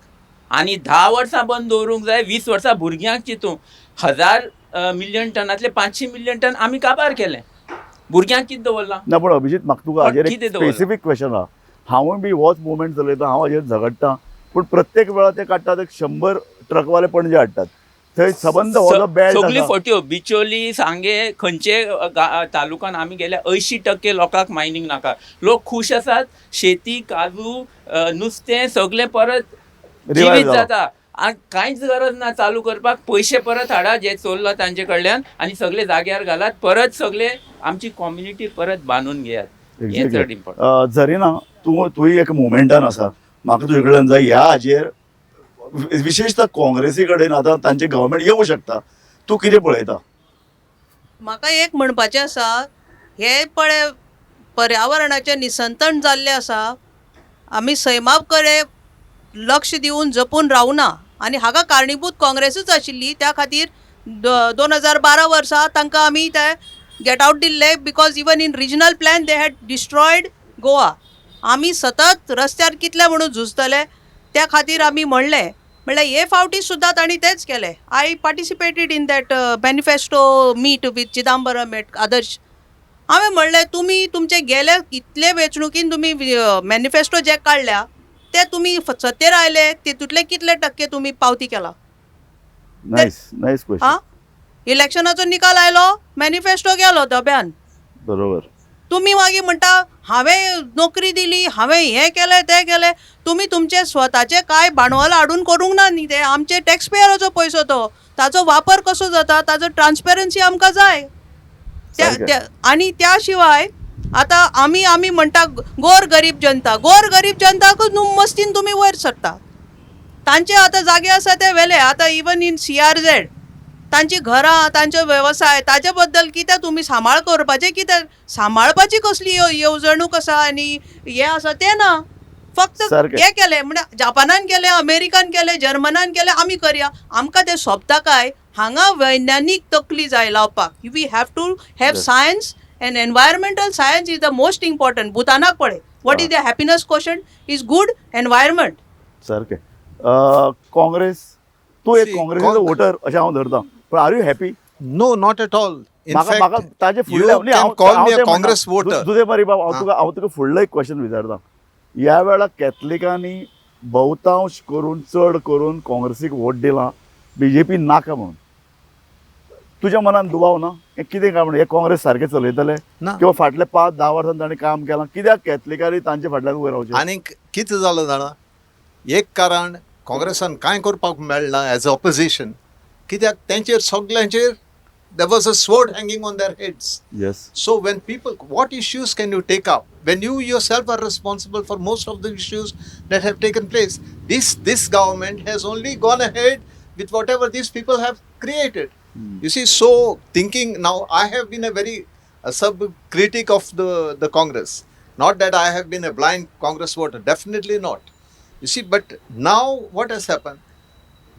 आनी 10 वर्सां बंद दवरूंक जाय, 20 वर्सां भुरग्यांक चिंतूं. 1000 मिलियन टनांतले 500 मिलियन टन आमी काबार केले, भुरग्यांक कितें दवरलां? ना, पूण अभिजीत, म्हाका तुका पण हाजेर एक कितें दवरलां? स्पेसिफीक क्वेश्चन आहा. हांवूय बी होच मुवमेंट चलयता, हांव हाजेर झगडटा, पूण प्रत्येक वेळा ते काडटात एक 100 ट्रकवाले पणजे हाडटात, थंय सबंद हो जो बेल्ट सगळी आसा फट्यो बिचोली, सांगे, खंयचे तालुकान आमी गेल्या, 80% लोकांक मायनींग नाका. लोक खूश आसात. शेती, काजू, नुस्तें सगळें परत Revive जिवीत जावप. जाता. कांयच गरज ना चालू करपाक. पयशे परत हाडा जे चोरला तांचे कडल्यान आनी सगळे जाग्यार घालात परत, सगळे आमची कॉम्युनिटी परत बांदून घेयात. हें चड इम्पॉर्टंट. झरीना, तूं तूंय एक मुवमेंटान आसा. म्हाका तुजे कडल्यान जाय, ह्या हाजेर विशेशतः काँग्रेसी कडेन आतां तांचे गव्हर्मेंट येवं शकता, तूं कितें पळयता? म्हाका एक म्हणपाचें आसा, हे पळय पर्यावरणाचें निसंतण जाल्लें आसा. आमी सैमा कडेन लक्ष दिवन जपून रावना आनी हाका कारणीभूत काँग्रेसूच आशिल्ली. त्या खातीर 2012 वर्सा तांकां आमी ते गेट आवट दिल्ले, because even in regional plan they had destroyed Goa. आमी सतत रस्त्यार कितले म्हणून झुजतले? त्या खातीर आमी म्हणलें, म्हणल्यार हे फावटी सुद्दां तांणी तेंच केलें. I participated in that manifesto meet with Chidambaram at Adarsh. हांवें म्हणलें, तुमी तुमचे गेले इतले वेंचणुकीन तुमी मॅनिफेस्टो जे काडल्या ते तुमी सत्तेर आयले, तितूंतले कितले टक्के तुमी पावती केला? Nice, nice question. आं, इलेक्शनाचो निकाल आयलो, मॅनिफेस्टो गेलो डब्यान. तुमी मागीर म्हणटा हांवें नोकरी दिली, हांवें हें केलें, तें केलें. तुमी तुमचें स्वताचें कांय भांडवल हाडून करूंक ना न्ही. तें आमचे टॅक्स पेयराचो पयसो, तो ताचो वापर कसो जाता ताचो ट्रान्सपेरन्सी आमकां जाय. त्या त्या आनी त्या शिवाय आतां आमी आमी म्हणटा गोर गरीब जनता, गोर गरीब जनताकूच न्हू मस्तीन तुमी वयर सरता. तांचे आतां जागे आसा ते व्हेले. आतां इवन इन सीआरझेड तांची घरां, तांचो वेवसाय, ताचे बद्दल कितें तुमी सांबाळ करपाचें, कितें सांबाळपाची कसली येवजणूक आसा आनी हें आसा तें ना. फक्त हें केलें म्हणजे जापानान केलें, अमेरिकान केलें, जर्मनान केलें, आमी करया. आमकां तें सोंपता काय? हांगा वैज्ञानीक तकली जाय लावपाक. We have to have science, and environmental science is the most important. भुतानाक पळय, what is the happiness quotient is good environment. सारकें. काँग्रेस, तूं एक See, काँग्रेसीचो वोटर अशें हांव धरता, पूण are you happy? No, not at all. In म्हाका म्हाका fact, ताजे you फुडले न्ही, can call हांव me a तें म्हणटा. Congress voter. जुजे मारी बाब, हांव तुका फुडलो एक क्वेश्चन विचारता. ह्या वेळार कॅथलिकांनी बहुतांश करून, चड करून काँग्रेसीक वोट दिला, बीजेपी नाका म्हणून. तुज्या मनान दुबाव ना हें कितें काय म्हणून हे काँग्रेस सारकें चलयतले ना. किंवा फाटले 5-10 वर्सां तांणी काम केलां, कित्याक कॅथलिकांनी तांचे फाटल्यान उबें रावचें? आनीक कितें जालें जाणा, एक कारण काँग्रेसान कांय करपाक मेळना एज ऑपोजिशन, कित्याक तेंचेर सगल्यांचेर there was a sword hanging on their heads. So when people, what issues can you take up when you yourself are responsible for most of the issues that have taken place? This government has only gone ahead with whatever these people have created. You see, so thinking now, I have been a very a sub critic of the Congress. Not that I have been a blind Congress voter, definitely not. You see, but now what has happened?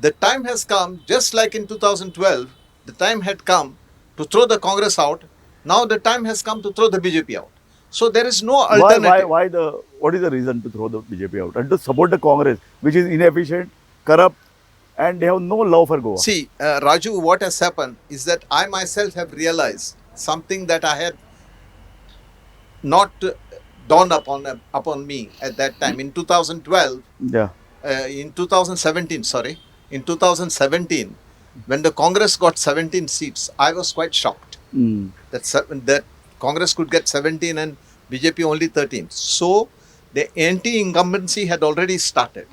The time has come, just like in 2012, the time had come to throw the Congress out. Now the time has come to throw the BJP out. So there is no alternative. Why the what is the reason to throw the BJP out and to support the Congress, which is inefficient, corrupt, and they have no love for Goa? See, Raju, what has happened is that I myself have realized something that I had not dawned upon me at that time. In 2012, in 2017, sorry, in 2017, when the Congress got 17 seats, I was quite shocked that Congress could get 17 and BJP only 13. So the anti-incumbency had already started.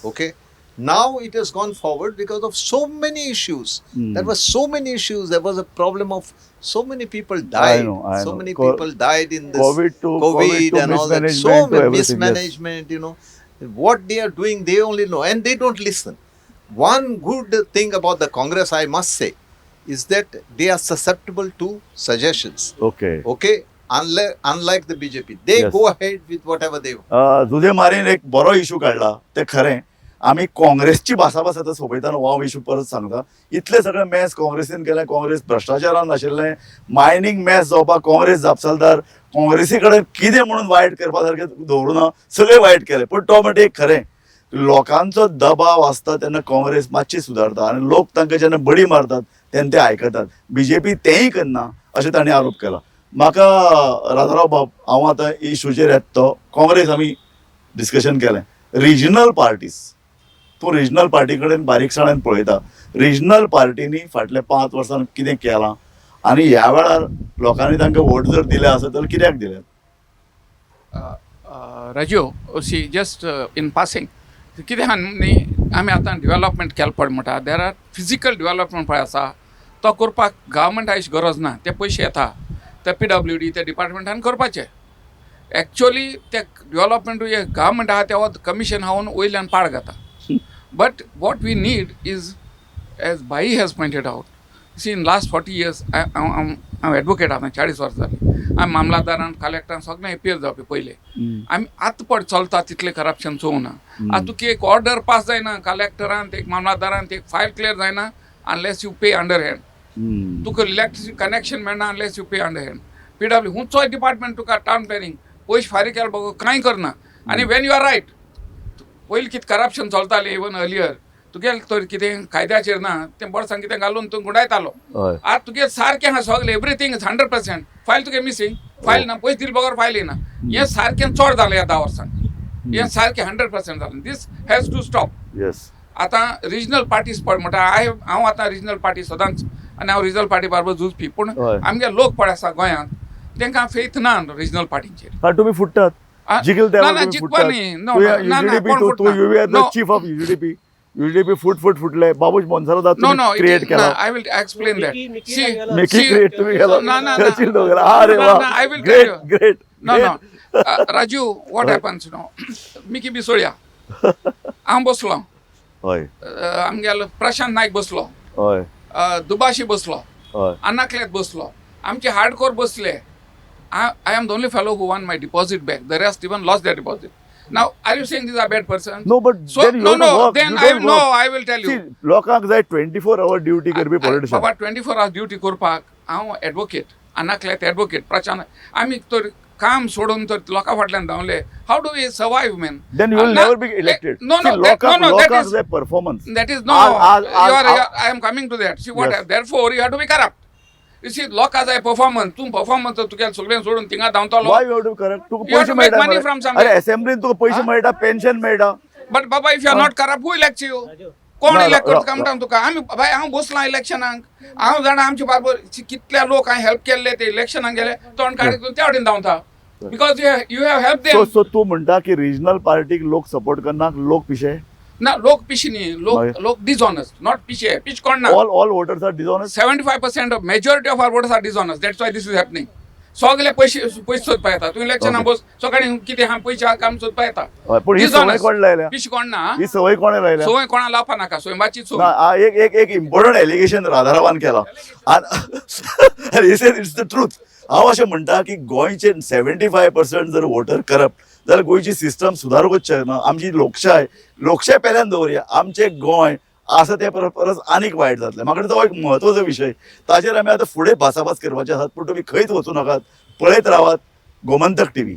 Okay. Now it has gone forward because of so many issues. There were so many issues. There was a problem of so many people died. Know, I so know. Many people died in this COVID to and all that. So mismanagement to many everything, yes. mismanagement, you know. What they are doing, they only know, and they don't listen. One good thing about the Congress, I must say, is that they are susceptible to suggestions. Okay? Unlike the BJP. They go ahead with whatever they want. Jose मारीन एक बरो इशू काडला, ते खरें. आमी काँग्रेसची भासाभास आतां सोंपयतना हो इशू परत सांगता. इतले सगळे मॅस काँग्रेसीन केलें, काँग्रेस भ्रश्टाचारान आशिल्लें, मायनींग मॅस जावपाक काँग्रेस जापसालदार, काँग्रेसी कडेन कितें म्हणून वायट करपा सारकें दवरूना, सगळें वायट केलें. पूण तो म्हणटा एक खरें, लोकांचो दबाव आसता तेन्ना काँग्रेस मातशी सुदारता आनी लोक तांकां जेन्ना बडी मारतात तेन्ना ते आयकतात. बीजेपी तेंय करना अशें तांणी आरोप केला. म्हाका राजाराव बाब, हांव आतां इशूचेर येता तो काँग्रेस आमी डिस्कशन केलें. रिजनल पार्टीज, तूं रिजनल पार्टी कडेन बारीकसाणेन पळयता, रिजनल पार्टींनी फाटल्या 5 वर्सांत कितें केलां आनी ह्या वेळार लोकांनी तांकां वोट जर दिले आसत जाल्यार कित्याक दिले? Raju, see, just in passing, कितें आहा न्ही, आमी आतां डेवलपमेंट केलें पड म्हणटा, there are physical development पळय आसा, तो करपाक गव्हर्मेंटा गरज ना, ते पयशे येता ते पीडब्ल्यूडी ते डिपार्टमेंटान करपाचे. एक्चुअली ते डेवलपमेंट गव्हर्मेंट आहा ते कमिशन हाडून वयल्यान पाड घाता. But what we need is, as Bhai has pointed out, see, in last 40 years हांव एडवोकेट आतां 40 वर्सां जालीं. आमी मामलादारान, कलेक्टरान सगळें एपियर जावपी पयलें. आमी आतां पड चलता तितलें करप्शन चोवना. आतां तुका एक ऑर्डर पास जायना कलेक्टरान, एक मामलादारान, एक फायल क्लियर जायना unless you pay under hand. तुका इलेक्ट्रिसिटी कनेक्शन मेळना unless you pay under hand. PW हुंचोय department तुका टावन प्लॅनिंग पयशे फारीक केले बगर कांय करना. आनी when you are right, पयलीं कितें करप्शन चलतालें इवन अर्लियर, तुगेलें तर कितें कायद्याचेर ना तें बोरसान कितें घालून तूं गुंडायतालो. आतां तुगे सारकें आहा सगळें, everything is 100%. File तुगे मिसींग, फायल ना, पयशे दिले बगर फायल येना. हें सारकें चड जालें ह्या 10 वर्सांक, हें सारकें 100% जालें. This has to stop. आतां रिजनल पार्टीज पळय म्हणटा, हांव आतां रिजनल पार्टी सदांच आनी हांव रिजनल पार्टी बरोबर झुजपी, पूण आमगे लोक पळय आसा गोंयांत, तांकां फेथ ना रिजनल पार्टींचेर. कारण तुमी फुट्टात. जिखले त्या ना, ना, जिखपा न्ही. No, no, ना, ना, कोण तूं फुटना? You are the No. Chief of UGDP. UGDP फुट फुट फुटले, Babush Monserrate No, no, create केला. I will explain that. Mickey See, Mickey create तुम्ही केला. ना, ना, ना. चर्चिल दोगरा. अरे ना, वा. ना, I will tell great you. Great. No, no. Raju, what happens, no? Mickey Bisolia. हांव बसलो. आमगेलो प्रशांत नायक बसलो. दुबाशी बसलो. अनाकलेत बसलो. आमचे हार्डकोर बसले. I am the only fellow who won my deposit back. The rest even lost their deposit. Now, are you saying these are bad person? No, but So, then you no, have to no, work. Then You I don't no, work. I will tell you. See, लोकांक जाय 24 our duty करपी पॉलिटिशियन. बाबा, 24 आवर्स ड्युटी करपाक हांव एडवोकेट, अनाकलेत एडवोकेट, प्रशांत, आमी तर काम सोडून तर लोकां फाटल्यान धांवले, how do we survive, man? Then you will never be elected. No, no, no, no, that is performance. That is no, I am coming to that. See what, therefore you have to be corrupt. You see, लोकां जाय परफॉर्मन्स. तूं परफॉर्मन्स तुगे सगळें सोडून थिंगा धांवतलो. Why you have to corrupt? तुका पयशे मेळटा, अरे असेंब्लीन तुका पयशे मेळटा, पेन्शन मेळटा. बट बाबा, if you are not corrupt, who elects you? कोण इलेक्ट करता म्हणटा तुका? आमी बाय, हांव बसलां इलेक्शनाक, हांव जाणा आमचे बारबर कितल्या लोक हांवें हेल्प केल्ले, ते इलेक्शनाक गेले तोंड काडीत त्या वटेन धांवता, because you have help them. So तूं म्हणटा की रिजनल पार्टीक लोक सपोर्ट करना, लोक पिशे ना? लोक पिशे न्ही, लोक लोक डिसऑनेस्ट, not पिशे. पिश कोण ना. All voters are dishonest. 75% of majority of our voters are dishonest. That's why this is happening. सगळे पयशे पयशे सोदपा येता. तूं इलेक्शनाक बस, सकाळी कितें आहा पयशे काम सोदपा येता. पूण ही संवय कोण लायल्या? पिशे कोण ना. ही संवय कोणे लायल्या? संवय कोणा लावपा नाका, स्वयंबाची संवय. एक एक एक इम्पॉर्टंट एलिगेशन राधारावान केला आनी it's the truth. हांव अशें म्हणटा की गोंयचे 75% जर वोटर करप्ट जाल्यार गोंयची सिस्टम सुदारूंकच शकना. आमची लोकशाय, लोकशाय पेल्यान दवरया, आमचें गोंय आसा ते परस आनीक वायट जातलें. म्हाका तो एक म्हत्वाचो विशय, ताचेर आमी आतां फुडें भासाभास करपाचे आसात. पूण तुमी खंयच वचूं नाकात, पळयत रावात गोमंतक टीव्ही.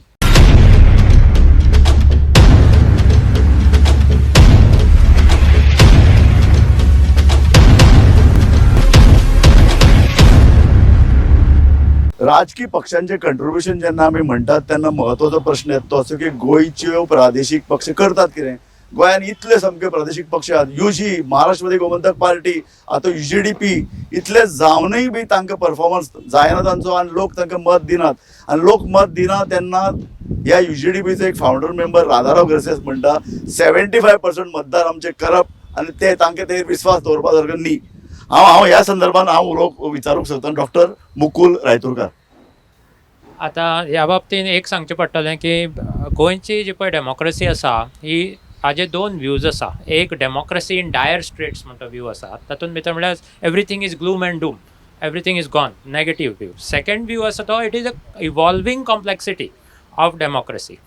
राजकीय पक्षांचे कंट्रिब्युशन जेन्ना आमी म्हणटात तेन्ना म्हत्वाचो प्रश्न येता तो असो की गोंयच्यो प्रादेशीक पक्ष करतात कितें? गोंयान इतले सामके प्रादेशीक पक्ष आहात, युजी, महाराष्ट्रवादी गोमंतक पार्टी, आतां UGDP, इतले जावनूय बी तांकां परफॉर्मन्स जायना तांचो आनी लोक तांकां मत दिनात. आनी लोक मत दिना तेन्ना ह्या UGDPचो एक फावंडर मेंबर राधाराव गर्सेस म्हणटा 75% मतदार आमचे करप्ट आनी ते तांकां ते विस्वास दवरपा सारको न्ही. हांव हांव ह्या संदर्भान हांव उलोवंक विचारूंक सोदता डॉक्टर मुकुल रायतुरकार. आतां ह्या बाबतीन एक सांगचें पडटलें की गोंयची जी पळय डेमोक्रेसी आसा ही हाजे दोन व्यूज आसा. एक डेमोक्रेसी इन डायर स्ट्रेट्स म्हणटा व्यू आसा, तातूंत भितर म्हणल्यार everything is gloom and doom, everything is gone, negative view. Second view आसा तो it is a evolving complexity of democracy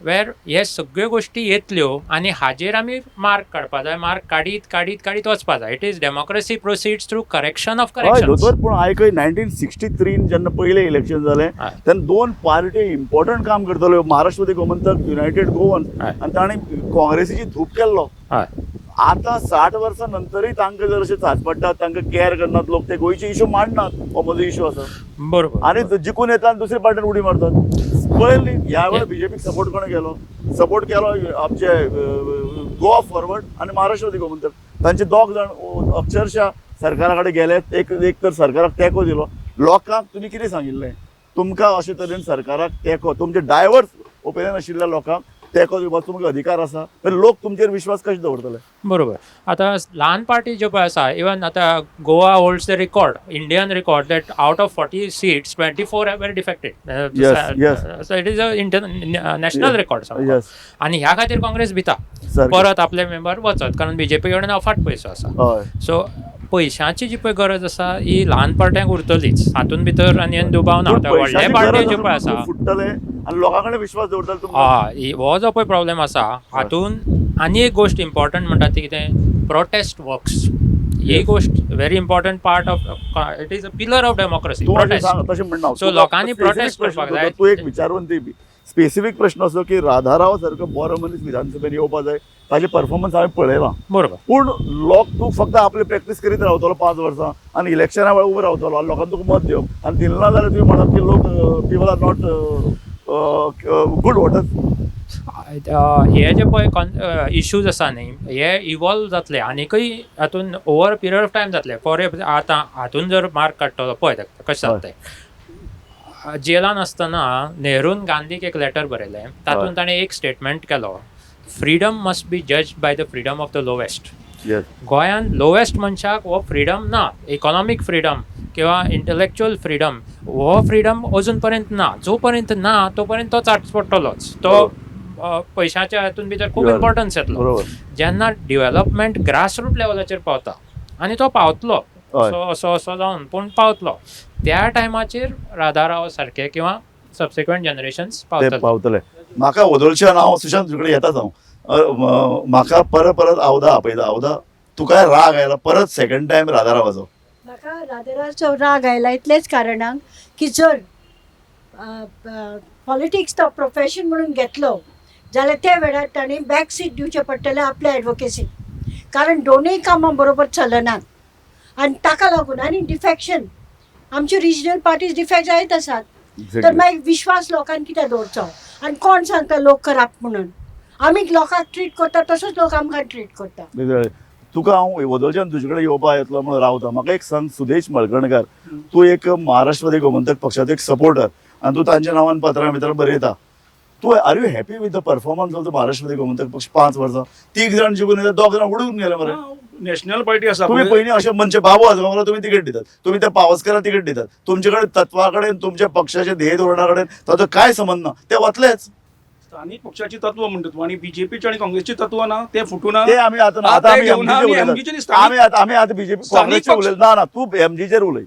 where हे सगळ्यो गोश्टी येतल्यो आनी हाजेर आमी मार्क काडपा जाय, मार्क काडीत काडीत काडीत वचपा जाय. It is democracy proceeds through correction of correction. दोतोर, पूण आयकय 1963 जेन्ना पयलें इलेक्शन जालें तेन्ना दोन पार्टी इम्पॉर्टंट काम करताल्यो, महाराष्ट्रवादी गोमंतक, युनायटेड गोवन, आनी ताणें काँग्रेसीची धूप केल्लो. आतां 60 वर्सां नंतरूय तांकां जर अशें चाचपडटात, तांकां कॅर करनात लोक, ते गोंयचे इशू मांडनात, हो म्हजो इशू आसा. बरोबर. आनी जिखून येता आनी दुसरे पार्टीन उडी मारतात. पळयलें न्ही ह्या वेळार बीजेपीक सपोर्ट कोणें केलो? सपोर्ट केलो आमचे गोवा फॉरवर्ड आनी महाराष्ट्रवादी गोमंतक. तांचे दोग जाण अक्षरशः सरकारा कडेन गेले. एक तर सरकाराक तेंको दिलो. लोकांक तुमी कितें सांगिल्लें? तुमकां अशे तरेन सरकाराक तेंको, तुमचे डायवर्स ओपिनियन आशिल्ल्या लोकांक तेंको दिवपाचो तुमकां अधिकार आसा, तर लोक तुमचेर विश्वास कशे दवरतले? बरोबर. आतां ल्हान पार्टी ज्यो पळय आसा, इवन आतां Goa holds the record, Indian record, that out of 40 seats 24 were defected. So it is a national record. आनी ह्या खातीर काँग्रेस भिता परत आपले मेंबर वचत, कारण बीजेपी कडेन अफाट पयसो आसा. सो पैशांची जी पळय गरज आसा ही ल्हान पार्ट्यांक उरतलीच, हातूंत भितर आनी दुबाव ना. व्हडले पार्टी ज्यो पळय आसा फुट्टले आनी लोकां कडेन विश्वास दवरतले. हय, हो जो पळय प्रॉब्लेम आसा हातूंत आनी एक गोश्ट इम्पॉर्टंट म्हणटा ती कितें, प्रोटेस्ट वर्क्स. ही गोश्ट very important part of it is a pillar of democracy. तशें म्हणना. सो लोकांनी प्रोटेस्ट करपाक जाय. तूं एक विचारून ती स्पेसिफीक प्रश्न असो की राधाराव सारको बरो मनीस विधानसभेन येवपा जाय, ताजे परफॉर्मन्स हांवें पळयला. बरोबर. पूण लोक तूं फक्त आपली प्रॅक्टीस करीत रावतलो 5 वर्सां आनी इलेक्शना वेळार उबो रावतलो आनी लोकांक तुका मत दिवप आनी दिलें ना जाल्यार तुमी म्हणत की लोक people are not good voters. हे जे पळय इश्यूज आसा न्ही, हे इवॉल्व जातले आनीकय हातून ओवर पिरियड ऑफ टायम जातले. फॉर आतां हातून जर मार्क काडटलो पळय कशें जाता तें. जेलान आसतना नेहरून गांधीक एक लेटर बरयलें, तातूंत ताणें एक स्टेटमेंट केलो, freedom must be judged by the freedom of the lowest. गोंयान लोवेस्ट मनशाक हो फ्रिडम ना, इकॉनॉमीक फ्रिडम किंवा इंटलेक्चुअल फ्रिडम, हो फ्रिडम अजून पर्यंत ना. जो पर्यंत ना तो पर्यंत तो चाट पडटलोच, तो पयशाच्या हातून भितर खूब इम्पॉर्टन्स येतलो. जेन्ना डिवेलपमेंट ग्रासरूट लेवलाचेर पावता आनी तो पावतलो असो असो जावन पूण पावतलो, त्या टायमाचेर राधाराव सारके किंवा सबसिक्वंट जनरेशन्स पावतले. म्हाका वदोळच्यान हांव सुशांत तुजे कडेन येताच हांव, म्हाका परत परत आवदा आपयता. आवदा, तुका राग आयला परत सेकंड टायम राधारावाचो? म्हाका राधारावाचो राग आयला इतलेच कारणाक की जर पॉलिटिक्स तो प्रोफेशन म्हणून घेतलो जाल्यार त्या वेळार तांणी बॅक सीट दिवचें पडटलें आपल्या एडवोकेसीक, कारण दोनूय कामां बरोबर चलनात. आनी ताका लागून आनी डिफेक्शन, आमच्यो रिजनल पार्टीज डिफेक्ट जायत आसात. तर मागीर विश्वास लोकांक कित्याक दवरचो? आनी कोण सांगता लोक करप्ट म्हणून? आमी लोकांक ट्रीट करता तसोच लोक आमकां ट्रीट करता. तुका हांव वदोळच्यान तुजे कडेन येवपा येतलो म्हणून रावता. म्हाका एक सांग सुदेश मळकणकार, तूं एक महाराष्ट्रवादी गोमंतक पक्षाचो एक सपोर्टर आनी तूं तांच्या नांवान पत्रां भितर बरयता. तूं are you happy with the performance of the Maharashtrawadi Gomantak Paksha? 5 वर्सां 3 जाण जिखून येता, 2 जाण उडून गेले मरे. नॅशनल पार्टी आसा. तुमी पयलीं अशें म्हणजे बाबू आजगांवकार तुमी तिकेट दितात, तुमी त्या पावसकाराक तिकेट दितात, तुमचे कडेन तत्वा कडेन तुमच्या पक्षाच्या ध्येय धोरणा कडेन ताचो काय संबंद ना, ते वतलेच. स्थानीक पक्षाची तत्व म्हणटा तूं आनी बीजेपीची आनी काँग्रेसची तत्व ना, ते फुटूना. ते आमी आतां आतां आमी एमजीचेर उलयतात. आमी आतां आमी आतां बीजेपी काँग्रेसचेर उलयतात. ना ना, तूं एमजीचेर उलय.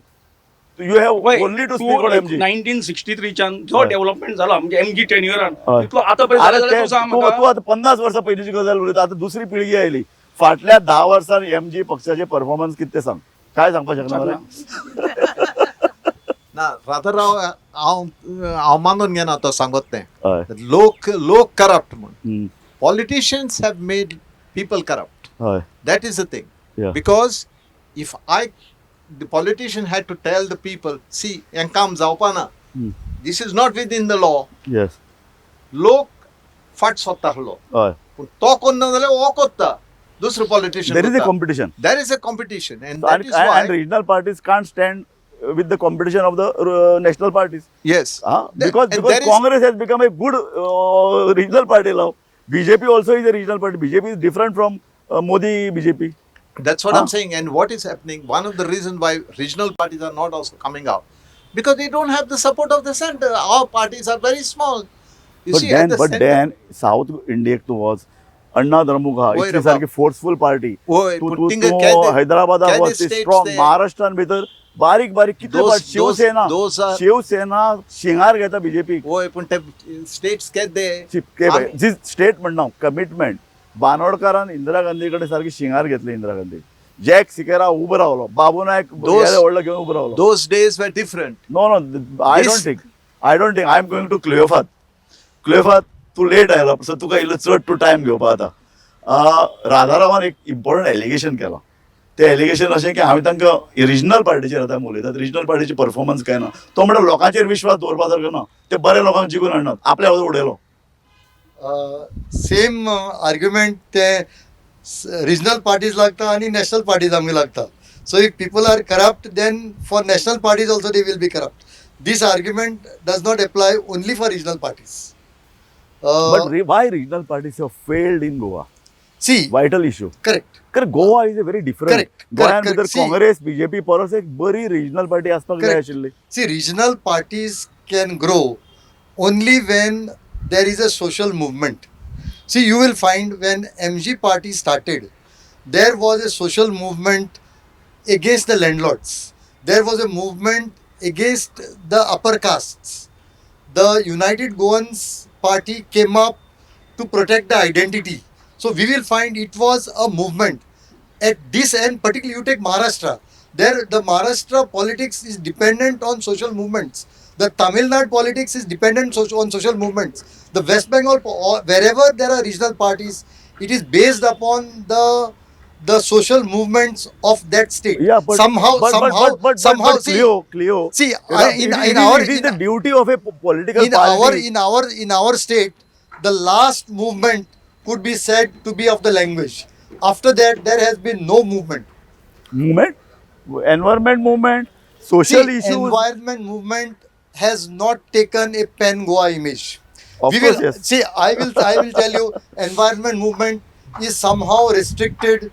You have only to speak on MG. 1963च्यान जो डेव्हलपमेंट जाला म्हणजे एमजी टेन्युअरान तितलो आतां पर्यंत. तूं आतां 50 वर्सां पयलींची गजाल उलयता, आतां दुसरी पिळगी आयली. फाटल्या 10 वर्सां एमजी पक्षाचे परफॉर्मन्स कितें सांग, काय सांगपाक शकना? ना राधाराव, हांव हांव मानून घेना तो सांगत तें. लोक लोक करप्ट म्हूण. Politicians have made people corrupt. That is the thing. Because if the politician had to tell the people, see हें काम जावपा ना, this is not within the law. Yes, लोक फाट सोदता आहलो, पूण तो कोन्ना जाल्यार हो कोत्ता दुसरो politician. There is a competition. There is a competition and that is why and regional parties can't stand with the competition of the national parties. Yes. Because Congress has become a good regional party now. BJP also is a regional party. BJP is different from Modi BJP. That's what I'm saying. And what is happening, one of the reasons why regional parties are not also coming out, because they don't have the support of the center. Our parties are very small. You but see, then, at the but center, then South India was Anna Dramukha, इतली सारकी फोर्सफुल पार्टी. तूं हैदराबादाक वच, स्ट्रॉंग. महाराष्ट्रान भितर बारीक बारीक कितले शिवसेना, शिवसेना शिंगार घेता बीजेपी. वय, पूण ते स्टेट्स केदे जी स्टेट म्हणना, कमिटमेंट. बानोडकारान इंदिरा गांधी कडेन सारकी शिंगार घेतली. इंदिरा गांधी, जॅक सिकेरा उबो रावलो, बाबू नायक व्हडलो घेवन उबो रावलो. Those days were different. No no, I don't think I am going to Cleofato. Cleofato, तूं लेट आयला, सो तुका इल्लो चड तूं टायम घेवपा आतां. राधारावान एक इम्पॉर्टंट एलिगेशन केलां. तें एलिगेशन अशें की हांवें तांकां रिजनल पार्टीचेर आतां उलयतात, रिजनल पार्टीची परफॉर्मन्स काय ना. तो म्हणटा लोकांचेर विश्वास दवरपा सारको ना, ते बरे लोकांक जिखून हाडनात, आपल्या उडयलो. सेम आर्ग्युमेंट ते रिजनल पार्टीज लागता आनी नॅशनल पार्टीज आमकां लागता. So if people are corrupt then for national parties also they will be corrupt. This argument does not apply only for regional parties. But why regional parties have failed in Goa? See, vital issue. Correct. कारण Goa is a very different. Correct. गोंयांत भितर काँग्रेस बीजेपी परस एक बरी रिजनल पार्टी आसपाक जाय आशिल्ली. See, regional parties can grow only when there is a social movement. See, you will find when MG party started, there was a social movement against the landlords. There was a movement against the upper castes. The United Goans Party came up to protect the identity. So we will find it was a movement. At this end, particularly you take Maharashtra, there the Maharashtra politics is dependent on social movements. The Tamil Nadu politics is dependent on social movements. The West Bengal, wherever there are regional parties, it is based upon the social movements of that state. Yeah, but somehow, but, somehow, but, somehow, but Cleo, see, it is the duty of a political party. In our state, the last movement could be said to be of the language. After that, there has been no movement. Movement, environment movement, social issues. Environment movement has not taken a pan Goa image. Of course, yes. See, I will tell you, environment movement is somehow restricted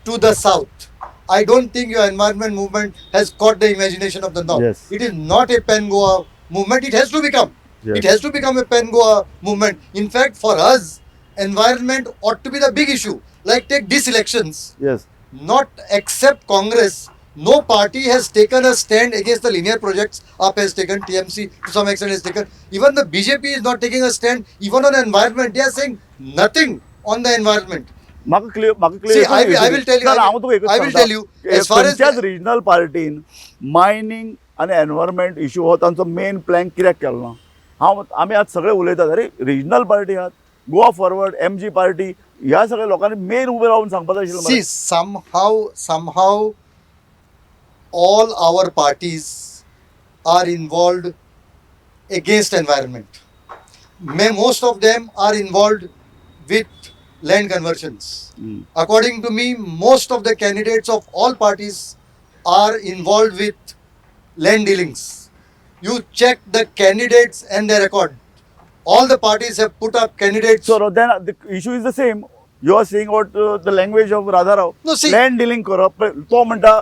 to the south. I don't think your environment movement has caught the imagination of the north. Yes. It is not a pan Goa movement. It has to become. Yes. It has to become a pan Goa movement. In fact, for us, environment ought to be the big issue. Like take these elections. Yes. Not except Congress, no party has taken a stand against the linear projects. AAP has taken, TMC to some extent has taken. Even the BJP is not taking a stand even on environment. They are saying nothing on the environment. See, I will tell you. I will tell you. As far as regional party mining आनी एनवायरमेंट इशू हो तांचो मेन प्लॅन कित्याक केलो ना? हांव आमी आज सगळे उलयतात, अरे रिजनल पार्टी आहात, गोवा फॉरवर्ड, एमजी पार्टी, ह्या सगळ्या लोकांनी मेन उबे रावन सांगपाक जाय आशिल्लें. See, somehow, all our parties are involved against environment. Most of them are involved with land conversions. According to me, most of the candidates of all parties are involved with land dealings. You check the candidates and their record. All the parties have put up candidates. So then the issue is the same. You are saying what the language of Radha Rao. No, see- land dealing करप, तो म्हणटा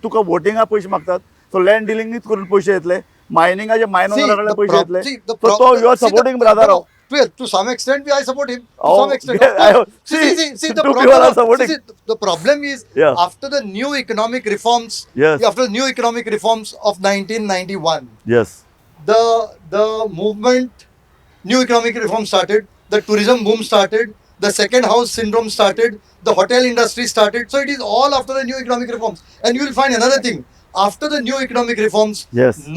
तुका वोटिंगा पयशे मागतात, सो लँड डिलिंगूच करून पयशे येतले, मायनिंगाचे मायन See, कडल्यान the पयशे येतले. See, the So तो you are see, supporting Radha no, Rao. To some extent, I support him. To Oh, some extent. Yeah, See, see, see, the two problem, people are supporting. See, the problem is after the new economic reforms. After the new economic reforms of 1991, the movement, new economic reform started, the tourism boom started, the second house syndrome started, the hotel industry started. So it is all after the new economic reforms. And you will find another thing. After the new economic reforms,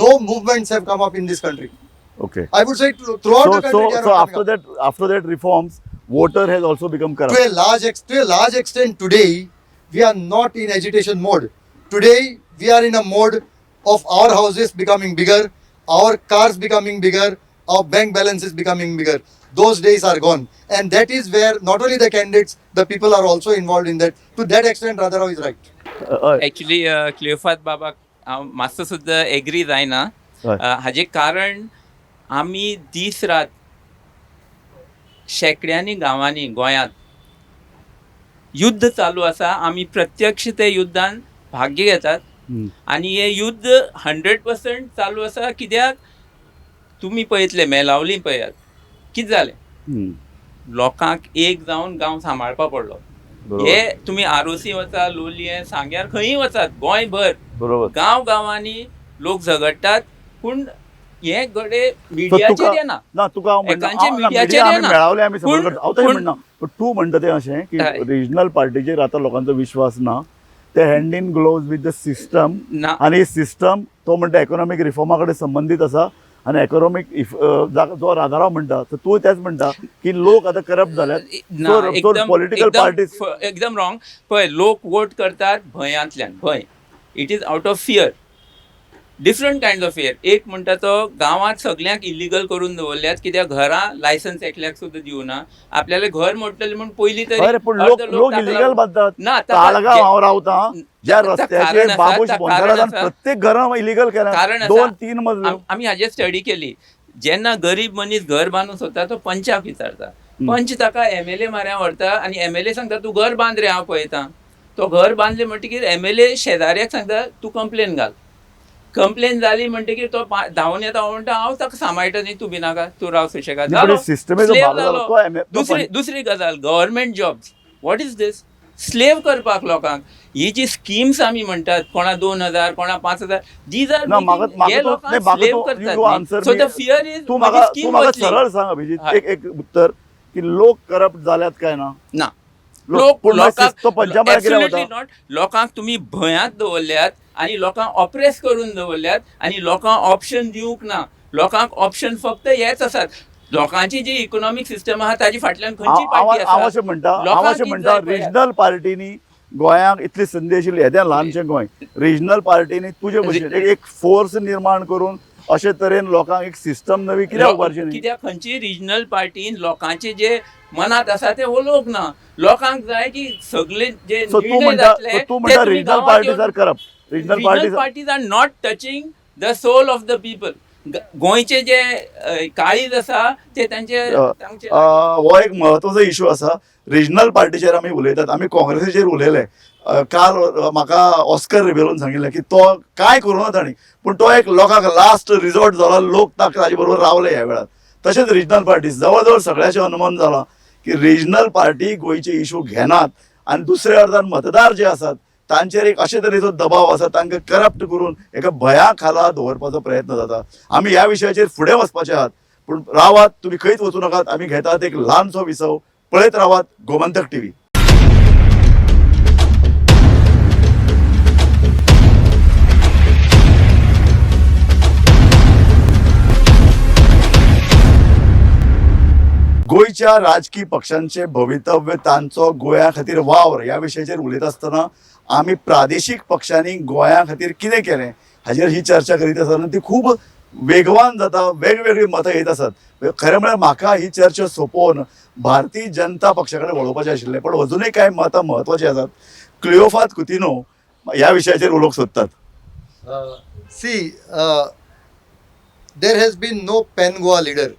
no movements have come up in this country. I would say throughout the country, they are So not coming after up. that, after that reforms, voter has also become corrupt. To a large extent today, we are not in agitation mode. Today, we are in a mode of our houses becoming bigger, our cars becoming bigger, our bank balances becoming bigger. Those days are gone. And that is where not only the candidates, the people are also involved in that. To that extent, Radha Rao is right. Actually क्लियोफात बाबाक हांव मातसो सुद्दां एग्री जायना. हाजें कारण आमी दीस रात शेंकड्यांनी गांवांनी गोंयांत युद्ध चालू आसा, आमी प्रत्यक्ष ते युद्धान भाग्य घेतात आनी हें युद्ध 100% चालू आसा. कित्याक तुमी पळयतले मेलावली पळयात कितें जालें, लोकांक एक जावन गांव सांबाळपा पडलो. हे तुमी आरोसी वचा, लोलयें, सांग्यार, खंयी वचात गोंयभर गांव गांवांनी लोक झगडटात, पूण हे घडये मिडियाचेर येना. ना, तुका हांव म्हणना, एकांचे हांव ना, मिडियाचेर media आमी येना. मेळावले, आमी सपोर्ट करता. हांव तशें म्हणना, पूण तूं म्हणटा तें अशें की रिजनल पार्टीचेर आतां लोकांचो विश्वास ना, ते hand in gloves with the system. ना. आनी सिस्टम तो म्हणटा इकॉनॉमीक रिफॉर्मा कडेन संबंदीत आसा आनी इकॉनॉमीक जो राधाराव म्हणटा, तर तूं तेच म्हणटा की लोक आतां करप्ट जाल्यात. ना, पॉलिटिकल पार्टीज एकदम रॉंग. पळय, लोक वोट करतात भंयांतल्यान, भंय, it is out of fear, different kind of fear. एक म्हणटा तो गांवांत सगळ्यांक इलिगल करून दवरल्यात, कित्याक घरां लायसन्स एकल्याक सुद्दां दिवना, आपल्याले घर मोडटलें म्हूण पयलीं तरी अरे पूण लोक अर्दो लोक ताका इलिगल लागून- बांदतात. ना, ताका ताळगांव हांव रावता ज्या ताका रस्त्याचेर कारण आसा, बाबूश ताका बोंजारान कारण आसा. प्रत्येक घरां इलिगल केला, कारण आसा. 2-3 मजले. आमी हाजेर स्टडी केली. जेन्ना गरीब मनीस घर बांदूंक सोदता तो पंचाक विचारता, पंच ताका एमएलए माऱ्या व्हरता आनी एमएलए सांगता तूं घर बांद रे, हांव पळयता. तो घर बांदले म्हणटकीर एमएलए शेजाऱ्याक सांगता तूं कंप्लेन घाल. कंप्लेन जाली म्हणटकीर तो धांवून येता, हांव म्हणटा हांव ताका सांबाळटा न्ही, तूं भिनाका, तूं राव सुशेगाद. न्ही, पण जालो. सिस्टमेचो Slave भाग जालो. जालो. तो M- तो दुसरी गजाल, government jobs, what is this slave करपाक लोकांक. ही जी स्किम्स आमी म्हणटात, कोणा 2000, कोणा 5000, these are ना, म्हाका हे तूं- लोकांक नाही, म्हाका स्लेव तूं- करतात you answer न्ही. So me. The fear is तूं म्हाका तूं म्हाका सरळ सांग अभिजीत, एक उत्तर की लोक करप्ट जाल्यात काय ना? ना. लोक पूण मागीर लोकांक तो पंजाबाक कित्याक Absolutely वता? not. लोकांक तुमी भंयांत दवरल्यात आनी लोकांक ऑप्रेस करून दवरल्यात आनी लोकांक ऑप्शन दिवंक ना. लोकांक ऑप्शन फक्त हेच आसात. लोकांची जी इकॉनॉमीक सिस्टम आहा ताजी फाटल्यान खंयची पार्टी हांव आसा? अशें म्हणटा, हांव लोकांक अशें कितें म्हणटा, जाय पळयात. रिजनल पार्टीनी गोंयांक इतली संदी आशिल्ली, येदें ल्हानशें गोंय, रिजनल पार्टीनी तुजे भशेन एक फोर्स निर्माण करून अशे तरेन लोकांक एक सिस्टम नवी कित्याक उबारची न्ही? कित्याक खंयची रिजनल पार्टीन लोकांचे जे मनात आसा ते उलोवंक ना. लोकांक जाय की सगळे जे सो तूं निर्णय म्हणटा, जातले सो तूं ते म्हणटा तुमी रिजनल गांवांत पार्टीज येवन are corrupt. Regional regional parties parties are not touching the soul of the people. गोंयचे जे काळीज आसा ते तांचे हो एक महत्वाचो इशू आसा. रिजनल पार्टीचेर आमी उलयतात, आमी काँग्रेसीचेर उलयले. काल म्हाका ऑस्कर रिबेलोन सांगिल्लें की तो कांय करूं ना तांणी, पूण तो एक लोकांक लास्ट रिजॉर्ट जाला, लोक ताजे बरोबर रावले ह्या वेळार. तशेंच रिजनल पार्टी जवळ जवळ सगळ्याचें अनुमान जालां की रिजनल पार्टी गोंयचे इशू घेनात आनी दुसऱ्या अर्थान मतदार जे आसात तांचेर एक अशे तरेचो दबाव आसा, तांकां करप्ट करून एका भंया खाला दवरपाचो प्रयत्न जाता. आमी ह्या विशयाचेर फुडें वचपाचे आहात, पूण रावात, तुमी खंयच वचूं नाकात. आमी घेतात एक ल्हानसो विसव. पळयत रावात गोमंतक टीव्ही. गोंयच्या राजकी पक्षांचे भवितव्य, तांचो गोंया खातीर वावर ह्या विशयाचेर उलयता आसतना आमी प्रादेशीक पक्षांनी गोंया खातीर कितें केलें हाजेर ही चर्चा करीत आसतना ती खूब वेगवान जाता, वेगवेगळीं मतां येत आसात. खरें म्हळ्यार म्हाका ही चर्चा सोंपोवन भारतीय जनता पक्षा कडेन वळोवपाचें आशिल्लें, पण अजुनूय कांय मतां म्हत्वाचीं आसात. क्लियोफात कुतिनो ह्या विशयाचेर उलोवंक सोदतात. See, there has been no pan Goa leader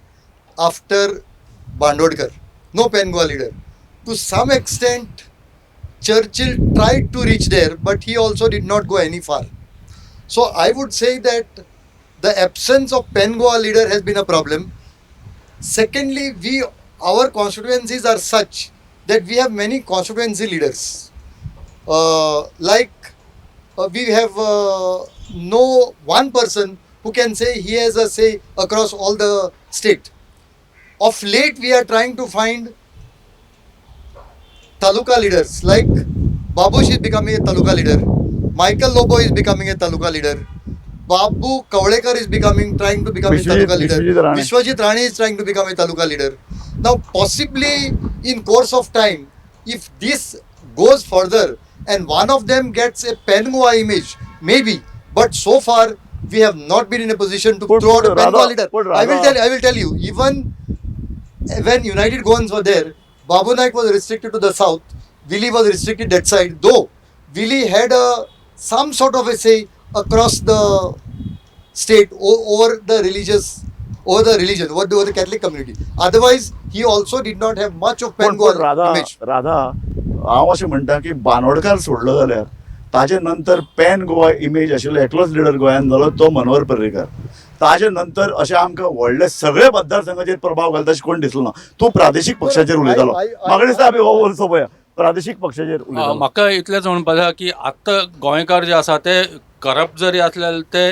after Bandodkar, no pan Goa leader. To some extent Churchill tried to reach there, but he also did not go any far. So I would say that the absence of pan Goa leader has been a problem. Secondly, we our constituencies are such that we have many constituency leaders. Like we have no one person who can say he has a say across all the state. Of late, we are trying to find taluka leaders, like Babush is becoming a taluka leader, Michael Lobo is becoming a taluka leader, Babu Kavlekar is becoming trying to become a taluka leader, Vishwajit Rane. Vishwajit Rane is trying to become a taluka leader. Now, possibly in course of time, if this goes further and one of them gets a pan Goa image, maybe. But so far, we have not been in a position to throw out a pan Goa leader. I will tell you. Even when United Goans were there, Babu Naik was restricted to the south. Willie was restricted that side. Though Willie had a some sort of a say across the state over the religious, over the religion, over the Catholic community. Otherwise, he also did not have much of पण pan Goa Radha image. Radha, हांव अशें म्हणटा की बांदोडकार सोडलो जाल्यार ताजे नंतर पॅन गोवा इमेज आशिल्लो एकलोच लिडर गोंयांत जालो तो मनोहर पर्रीकार. ताजे नंतर अशें आमकां व्हडले सगळे मतदारसंघाचेर प्रभाव घालता अशें कोण दिसलो ना. तूं प्रादेशीक पक्षाचेर उलयतालो, म्हाका दिसता आमी हो सोंपोया प्रादेशीक पक्षाचेर उलयतालो. म्हाका इतलेंच म्हणपाक जाय की आत्तां गोंयकार जे आसा ते करप्ट जरी आसले ते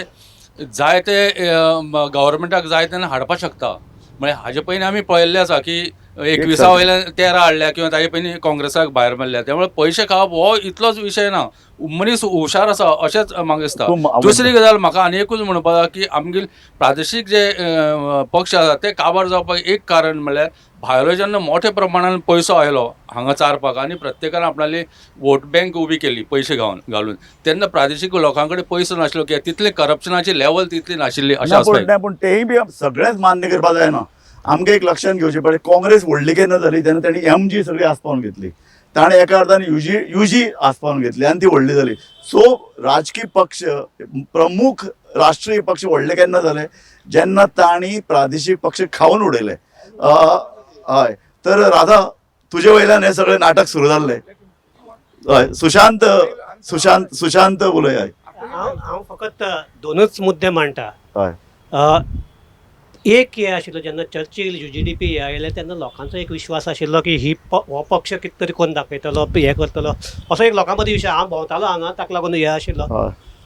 जाय ते गव्हर्मेंटाक जाय तेन्ना हाडपाक शकता. म्हळ्यार हाजे पयलीं आमी पळयल्लें आसा की 21 वयल्यान 13 हाडल्या किंवा ताजे पयलीं काँग्रेसाक भायर मारल्या. त्यामुळे पयशे खावप हो इतलोच विशय ना, मनीस हुशार आसा अशेंच म्हाका दिसता. दुसरी गजाल म्हाका आनी एकूच म्हणपाक जाय की आमगेले प्रादेशीक जे पक्ष आसा ते काबार जावपाक एक कारण म्हळ्यार भायलो जेन्ना मोठ्या प्रमाणान पयसो आयलो हांगा चारपाक आनी प्रत्येकान आपणाली वोट बँक उबी केली पयशे घालून, तेन्ना प्रादेशीक लोकां कडेन पयसो नासलो कित्याक तितले करप्शनाची लेवल तितली नाशिल्ली अशें आसपाक. पूण तेंय बी सगळेंच मान्य करपाक जायना. आमकां एक लक्षांत घेवचें पडलें, काँग्रेस व्हडली केन्ना जाली तेन्ना तांणी एमजी सगळी आसपावन घेतली, ताणें एका अर्थान युजी आसपावन घेतली आनी ती व्हडली जाली. सो राजकी पक्ष, प्रमुख राष्ट्रीय पक्ष व्हडले केन्ना जाले जेन्ना तांणी प्रादेशीक पक्ष खावन उडयले. हय, तर राधा तुजे वयल्यान हें सगळें नाटक सुरू जाल्लें. हय, सुशांत सुशांत सुशांत उलय. हय, हांव फकत दोनूच मुद्दे मांडटा. हय, एक हें आशिल्लो जेन्ना चर्चील UGDP हे आयले तेन्ना लोकांचो एक विश्वास आशिल्लो की ही हो पक्ष कितें तरी कोण दाखयतलो, हें करतलो, असो एक लोकां मदीं विशय. हांव भोंवतालो हांगा, ताका लागून हें आशिल्लो.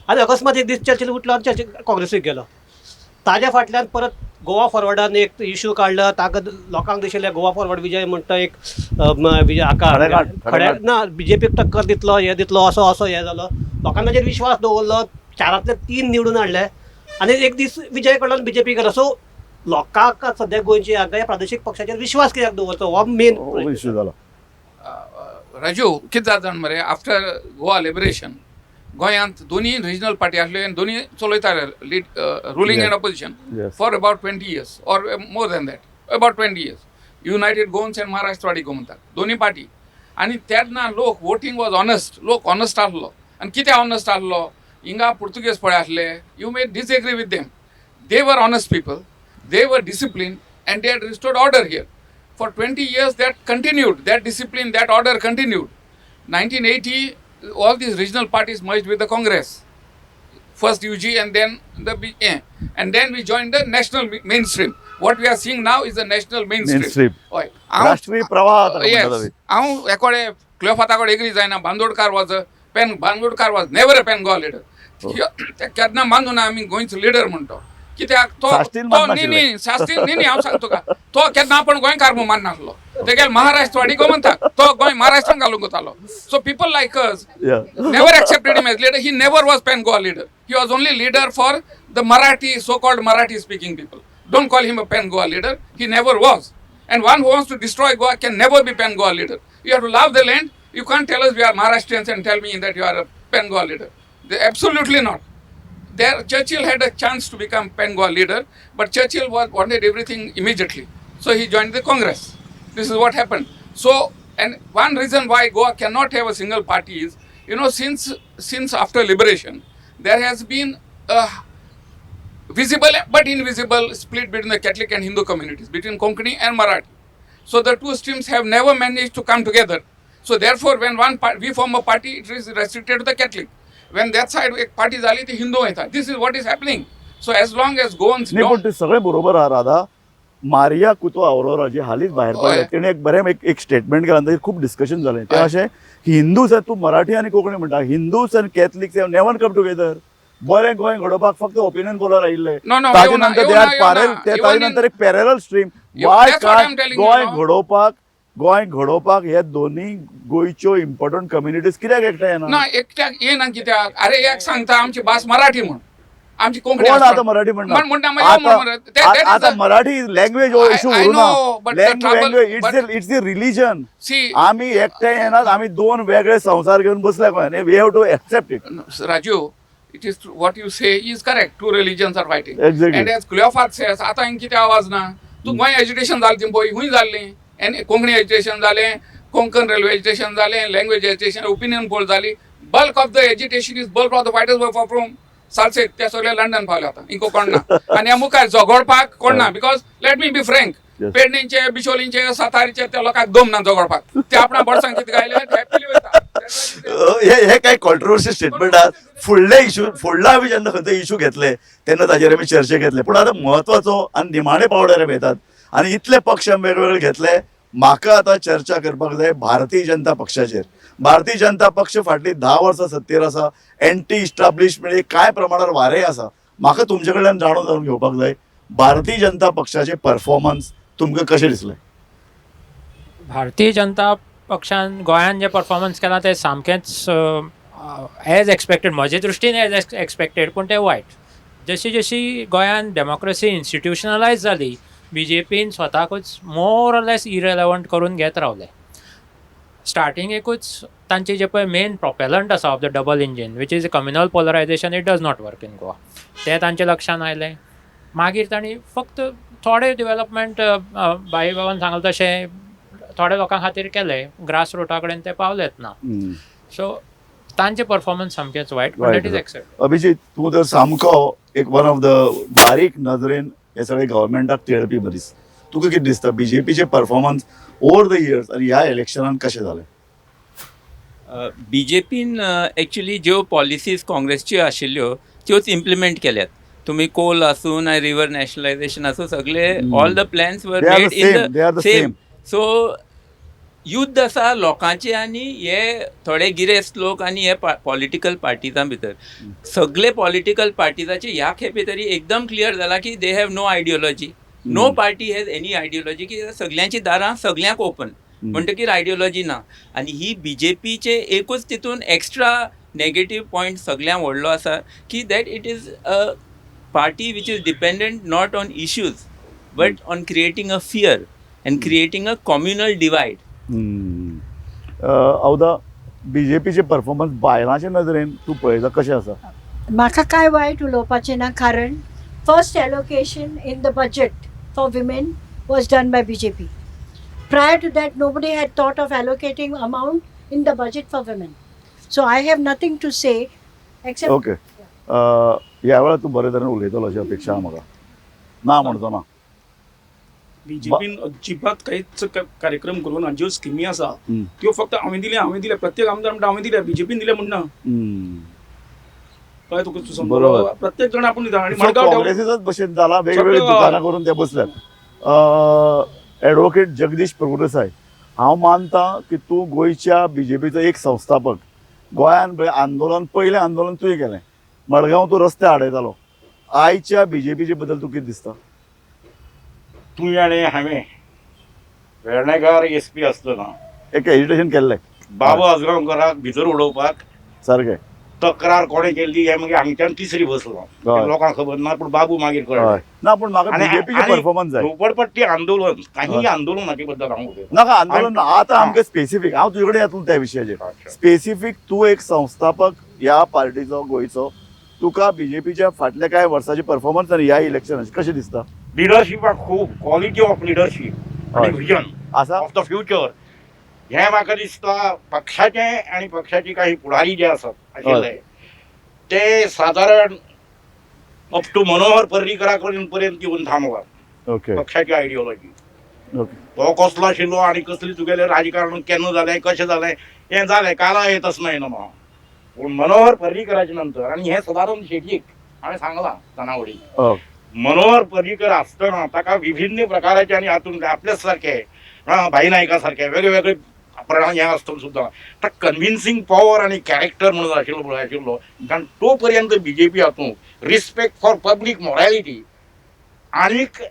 आनी अकस्मात एक दीस चर्चील उठलो आनी चर्चील काँग्रेसीक गेलो. ताज्या फाटल्यान परत गोवा फॉरवर्डान एक इशू काडलो, ताका लोकांक दिशिल्लें गोवा फॉरवर्ड विजय म्हणटा एक विजय हाका खड्या ना बीजेपीक टक्कर दितलो, हें दितलो, असो असो हें जालो. लोकांनी ताजेर विश्वास दवरलो, 4 3 निवडून हाडले आनी एक दीस विजय कडल्यान बीजेपी गेलो. सो लोकांक सद्या गोंयची ह्या प्रादेशीक पक्षाचेर विश्वास कित्याक दवरचो हो मेन इश्यू जाला. राजू, कितें जाता जाण मरे, आफ्टर गोवा लिबरेशन गोंयांत दोनी रिजनल पार्टी आसल्यो आनी दोनी चलयताले lead ruling and opposition for about 20 years or more than that, about 20 years. United Goans and Maharashtrawadi Gomantak दोनी पार्टी. आनी तेन्ना लोक वोटींग वॉज ऑनेस्ट, लोक ऑनेस्ट आसलो. आनी कित्याक ऑनेस्ट आसलो, हिंगा पुर्तुगेज पळय आसले, you may disagree with them, they were honest people, they were discipline and they had restored order here. For 20 years that continued, that discipline, that order continued. 1980, all these regional parties merged with the Congress. First UG and then the BA. And then we joined the national mainstream. What we are seeing now is the national mainstream. Rashtriya Pravah. Yes. हांव एकोडे क्लियोफाता एग्री जायना. Bandodkar was a pan, Bandodkar was never a pan Goa leader. केन्ना मानूना आमी गोंयचो लिडर म्हणटो, कित्याक तो न्ही न्ही शास्त्री न्ही न्ही हांव सांगता तुका, तो केन्ना आपण गोंयकार म्हूण माननासलो. तेगेले महाराष्ट्रवाडी गोमंतक, तो गोंय महाराष्ट्रान घालूंक वतालो. So people like us never accepted him as leader. He never was pan Goa leader. He was only leader for the Marathi, so called Marathi speaking people. Don't call him a pan Goa leader, he never was. And one who wants to destroy Goa can never be pan Goa leader. You have to love the land. You can't tell us we are Maharashtrians and tell me that you are a pan Goa leader. Absolutely not. There, Churchill had a chance to become pan Goa leader, but Churchill wanted everything immediately. So he joined the Congress. This is what happened. So, and one reason why Goa cannot have a single party is, you know, since after liberation, there has been a visible but invisible split between the Catholic and Hindu communities, between Konkani and Marathi. So the two streams have never managed to come together. So therefore, when one part, we form a party, it is restricted to the Catholic. When that side एक party जाली ती हिंदू वयता. This is what is happening. So as long as Goans नाही, पण ते सगळें बरोबर आहा राधा. मारिया कुतो आवरोरा जी हालींच भायर पडल्या, तिणें एक बरें एक स्टेटमेंट केलां, ताचेर खूब डिस्कशन जालें. तें अशें की हिंदूस, तूं मराठी आनी कोंकणी म्हणटा, Hindus and Catholics have never come together. बरें गोंय घडोवपाक फक्त ओपिनियन पोलार आयिल्ले. ताजे नंतर ताजे नंतर एक पॅरलल स्ट्रीम. वाय काय गोंय घडोवपाक, गोंय घडोवपाक हे दोन्ही गोंयच्यो इम्पॉर्टंट कम्युनिटीज कित्याक एकठांय येना? ना, एकट्याक येना कित्याक? अरे एक सांगता आमची भास मराठी म्हूण, आमची कोंकणी कोण आतां मराठी म्हणना? आतां मराठी लँग्वेज हो issue उरूना. Language it's the religion. आमी एकठांय येनात, आमी दोन वेगळे संवसार घेवन बसल्या गोंयांत. We have to accept it. Raju, it is what you say is correct. Two religions are fighting. Exactly. And as Cleophas says, आतां हिंग कितें आवाज ना? तूं गोंय एजिटेशन जालें ती पळय, खूंय जाल्लें? आनी कोंकणी एजिटेशन जालें, कोंकण रेल्वे एजिटेशन जालें, लँग्वेज एजिटेशन, ओपिनियन पोल जाली. Bulk of the agitation is bulk of the fighters were from Salcete. ते सगळे लंडन पावले आतां, इंको कोण ना. आनी ह्या मुखार झगडपाक कोण ना, because let me be frank, पेडणेंचे, बिचोलींचे, सातारीचे त्या लोकांक दम ना झगडपाक. ते आपणा बडसांग कितें गायले हॅपीली वयता. हे काय कॉन्ट्रोवर्सी स्टेटमेंट आहात. फुडले इशू, फुडला आमी जेन्ना खंयचो इशू घेतले तेन्ना ताजेर आमी चर्चे घेतले. पूण आतां म्हत्वाचो आनी निमाणे पावड्यार आमी येतात आनी इतले पक्ष आमी वेगवेगळे घेतले. म्हाका आतां चर्चा करपाक जाय भारतीय जनता पक्षाचेर. भारतीय जनता पक्ष फाटलीं 10 वर्सां सत्तेर आसा. एंटी इस्टाब्लिशमेंट कांय प्रमाणार वारें आसा. म्हाका तुमचे कडल्यान जाणून घेवपाक जाय, भारतीय जनता पक्षाचे परफॉर्मन्स तुमकां कशें दिसलें? भारतीय जनता पक्षान गोंयान जे परफॉर्मन्स केलां तें सामकेंच एज एक्सपेक्टेड, म्हजे दृश्टीन एज एक्सपेक्टेड, पूण तें वायट. जशी जशी गोंयान डेमोक्रेसी इन्स्टिट्युशनलायज जाली, बी जे पीन स्वताकूच मोर ऑर लेस इरेलेवंट करून घेत रावले. स्टार्टिंगेकूच तांचे जे पळय मेन प्रोपेलंट आसा of the double engine, which is communal polarisation, it does not work in Goa, तें तांच्या लक्षान आयलें. मागीर तांणी फक्त थोडे डिवेलपमेंट भाई बाबान सांगलें तशें थोड्या लोकां खातीर केले, ग्रास रुटा कडेन ते पावलेच ना. सो तांचे परफॉर्मन्स सामकेंच वायट, पण that is accept. Abhijit, तूं तर सामको एक वन ऑफ the बारीक नदरेन हे सगळे गव्हर्मेंटाक तेळपी मनीस, तुका कितें दिसता बीजेपीचे परफॉर्मन्स ओवर the years आनी ह्या इलेक्शनान कशें जालें? बीजेपीन एक्चुली ज्यो पॉलिसीज काँग्रेसच्यो आशिल्ल्यो त्योच इम्प्लिमेंट केल्यात. तुमी कोल आसूं ना रिवर नॅशनलायझेशन आसूं, सगळे all the plans were made in the same. So युद्ध आसा लोकांचे आनी हे थोडे गिरेस्त लोक आनी हे पॉलिटिकल पार्टिजां भितर. सगळे पॉलिटिकल पार्टिजाचे ह्या खेपे तरी एकदम क्लियर जाला की they have no ideology. No party has any ideology, की सगल्यांची दारां सगल्यांक ओपन, म्हणटकीर आयडियोलॉजी ना. आनी ही बी जे पीचे एकूच तितून एक्स्ट्रा नेगेटीव पॉयंट सगळ्यांत व्हडलो आसा की that it is a party which is dependent not on issues but on creating a fear and creating a communal divide. अवदा, B J पीचे परफॉर्मन्स बायलांचे नदरेन तूं पळयता कशें आसा? म्हाका कांय वायट उलोवपाचें ना, कारण first allocation in the budget for women was done by B J P. Prior to that, nobody had thought of allocating amount in the budget for women. So I have nothing to say except. Okay. ह्या वेळार तूं बरे तरेन उलयतलो अशी अपेक्षा आहा म्हाका. ना म्हणचो ना. बीजेपीन अजिबात कांयच कार्यक्रम करूं ना. ज्यो स्किमी आसा त्यो फक्त हांवें दिल्या, हांवें दिल्या, प्रत्येक आमदार म्हणटा हांवें दिल्या, बीजेपीन दिल्या म्हणना. कळ्ळें तुका? तूं समजलो? प्रत्येक जाण आपूण दिता. आनी काँग्रेसीचोच भशेन जाला, वेगवेगळी दुकानां करून ते बसल्यात. एडवोकेट जगदीश प्रभुदेसाय, हांव मानता की तूं गोंयच्या बीजेपीचो एक संस्थापक. गोंयान आंदोलन, पयलें आंदोलन तुवें केलें, मडगांव तूं रस्ते आडयतालो. आयच्या बीजेपीचे बद्दल तुका कितें दिसता? तूं आनी हांवें वेर्णेकार एस पी आसतना एक एजिटेशन केल्लें बाबू आजगांवकाराक भितर उडोवपाक सारकें तक्रार कोणें केल्ली हें मागीर हांगच्यान तिसरी बसलो, लोकांक खबर ना, पूण बाबू मागीर कळ्ळें ना. पूण म्हाका बीजेपीचें परफॉर्मन्स जाय. झोपडपट्टी आंदोलन, काही आंदोलनाचे बद्दल हांव उलयतां. नाका आंदोलन ना, आतां आमकां स्पेसिफीक हांव तुजे कडेन येतलो त्या विशयाचेर. स्पेसिफीक तूं एक संस्थापक ह्या पार्टीचो गोंयचो, तुका बीजेपीच्या फाटल्या कांय वर्साचे परफॉर्मन्स आनी ह्या इलेक्शनाचे कशें दिसता? लिडरशिपाक खूब क्वॉलिटी ऑफ लिडरशीप आनी विजन आसा ऑफ the future हें म्हाका दिसता. पक्षाचें आनी पक्षाची काही फुडारी जे आसात आशिल्ले ते सादारण अप टू मनोहर पर्रीकरा कडेन पर्यंत येवन थांबला. पक्षाची आयडियोलॉजी तो कसलो आशिल्लो आनी कसली तुगेलें राजकारण केन्ना जालें, कशें जालें, हें जालें काला येतच न्हय न्हू. पूण मनोहर पर्रीकराच्या नंतर, आनी हें सदारण शेटयेक हांवें सांगलां जाणावळी, मनोहर पर्रीकर आसतना ताका विभिन्न प्रकाराचे आनी हातून आपल्याच सारके भाई नायका सारके वेगळे वेगळे प्रणा हें आसतना सुद्दां ताका कन्विन्सींग पॉवर आनी कॅरेक्टर म्हणून आशिल्लो पळय आशिल्लो. कारण तो पर्यंत बीजेपी हातूंत रिस्पेक्ट फॉर पब्लीक मॉरॅलिटी आनीक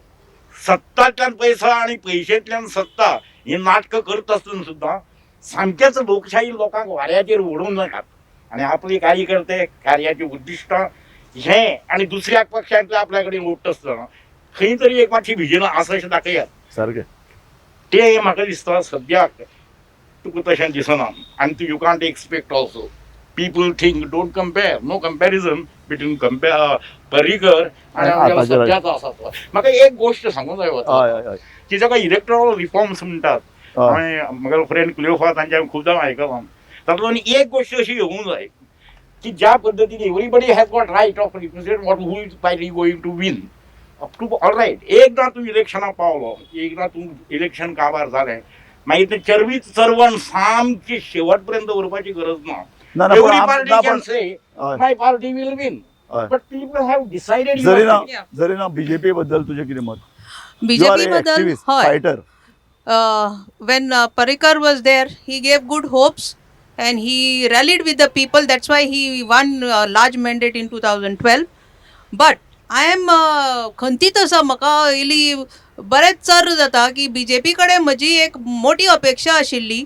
सत्तांतल्यान पैसा आनी पयशेंतल्यान सत्ता ही नाटकां करता आसतना सुद्दां सामकेच लोकशाही लोकांक वाऱ्याचेर उडोवंक नाकात आनी आपली कार्यकर्ते कार्याची उद्दिश्टां हें आनी दुसऱ्या पक्षांतले आपल्या कडेन ओडटा आसतना खंय तरी एक मातशी विजन आसा अशें दाखयात. सारकें तें म्हाका दिसता सद्याक तुका तशें दिसना आनी तूं you can't expect also. People think don't compare, no comparison between compare Parrikar आनी सद्याचो आसा तो. म्हाका एक गोश्ट सांगूंक जाय वता की जाका इलेक्ट्रॉल रिफॉर्म्स म्हणटात, हांवें म्हगेलो फ्रेंड क्लियोफा तांच्या खुबदां आयकलां, तातूंत आनी एक गोश्ट अशी येवंक जाय की ज्या पद्दतीन everybody has got right of represent what who is party going to win up to all right. एकदां तूं इलेक्शनाक पावलो, एकदां तूं इलेक्शन काबार जालें, मागीर तें चरवीत चरवण सामकी शेवट पर्यंत उरपाची गरज ना. Every party can say my party will win, but people have decided. Zarina, Zarina BJP बद्दल तुजें कितें मत? बीजेपी बद्दल हय, fighter. When Parrikar was there, he gave good hopes and he rallied with the people. That's why he won a large mandate in 2012. But I am खंतीत आसा, म्हाका इल्ली बरेंच चर जाता की बीजेपी कडेन म्हजी एक मोठी अपेक्षा आशिल्ली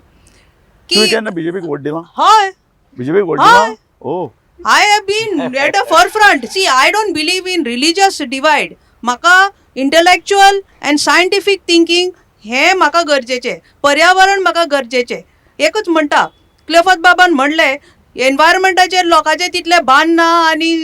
की केन्ना बीजेपीक वोट दिला? हय, बीजेपीक वोट दिला. Oh, I have been at a forefront. See, I don't believe in religious divide. म्हाका इंटलेक्चुअल अँड सायंटिफीक थिंकींग हें म्हाका गरजेचें, पर्यावरण म्हाका गरजेचें. एकूच म्हणटा, क्लेफत बाबान म्हणलें एनवायरमेंटाचेर लोकांचें तितलें भान ना आनी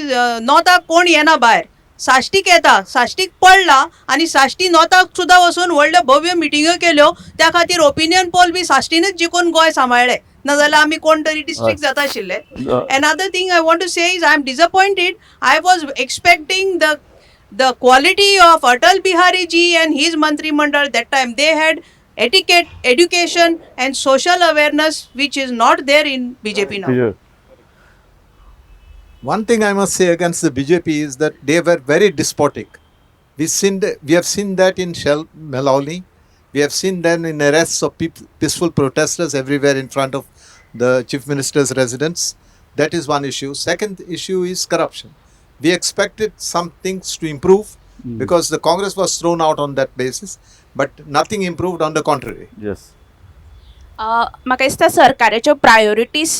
नॉर्थाक कोण येना भायर. साश्टीक येता, साश्टीक पडला आनी साश्टी नॉर्थाक सुद्दां वचून व्हडल्यो भव्य मिटिंग्यो केल्यो. त्या खातीर ओपिनियन पोल बी साश्टीनूच जिखून गोंय सांबाळ्ळें, नाजाल्यार आमी कोण तरी डिस्ट्रिक्ट जाता आशिल्ले. Another thing I want to say is I am disappointed. I was expecting the quality of Atal Bihari ji and his Mantri Mandal. That time they had etiquette, education and social awareness which is not there in BJP now. One thing I must say against the BJP is that they were very despotic. We have seen that in Shell Melauli. We have seen them in arrests of peaceful protesters everywhere in front of the Chief Minister's residence. That is one issue. Second issue is corruption. We expected some things to improve because the Congress was thrown out on that basis, but nothing improved, on the contrary. Yes. म्हाका दिसता सरकाराच्यो प्रायोरिटीज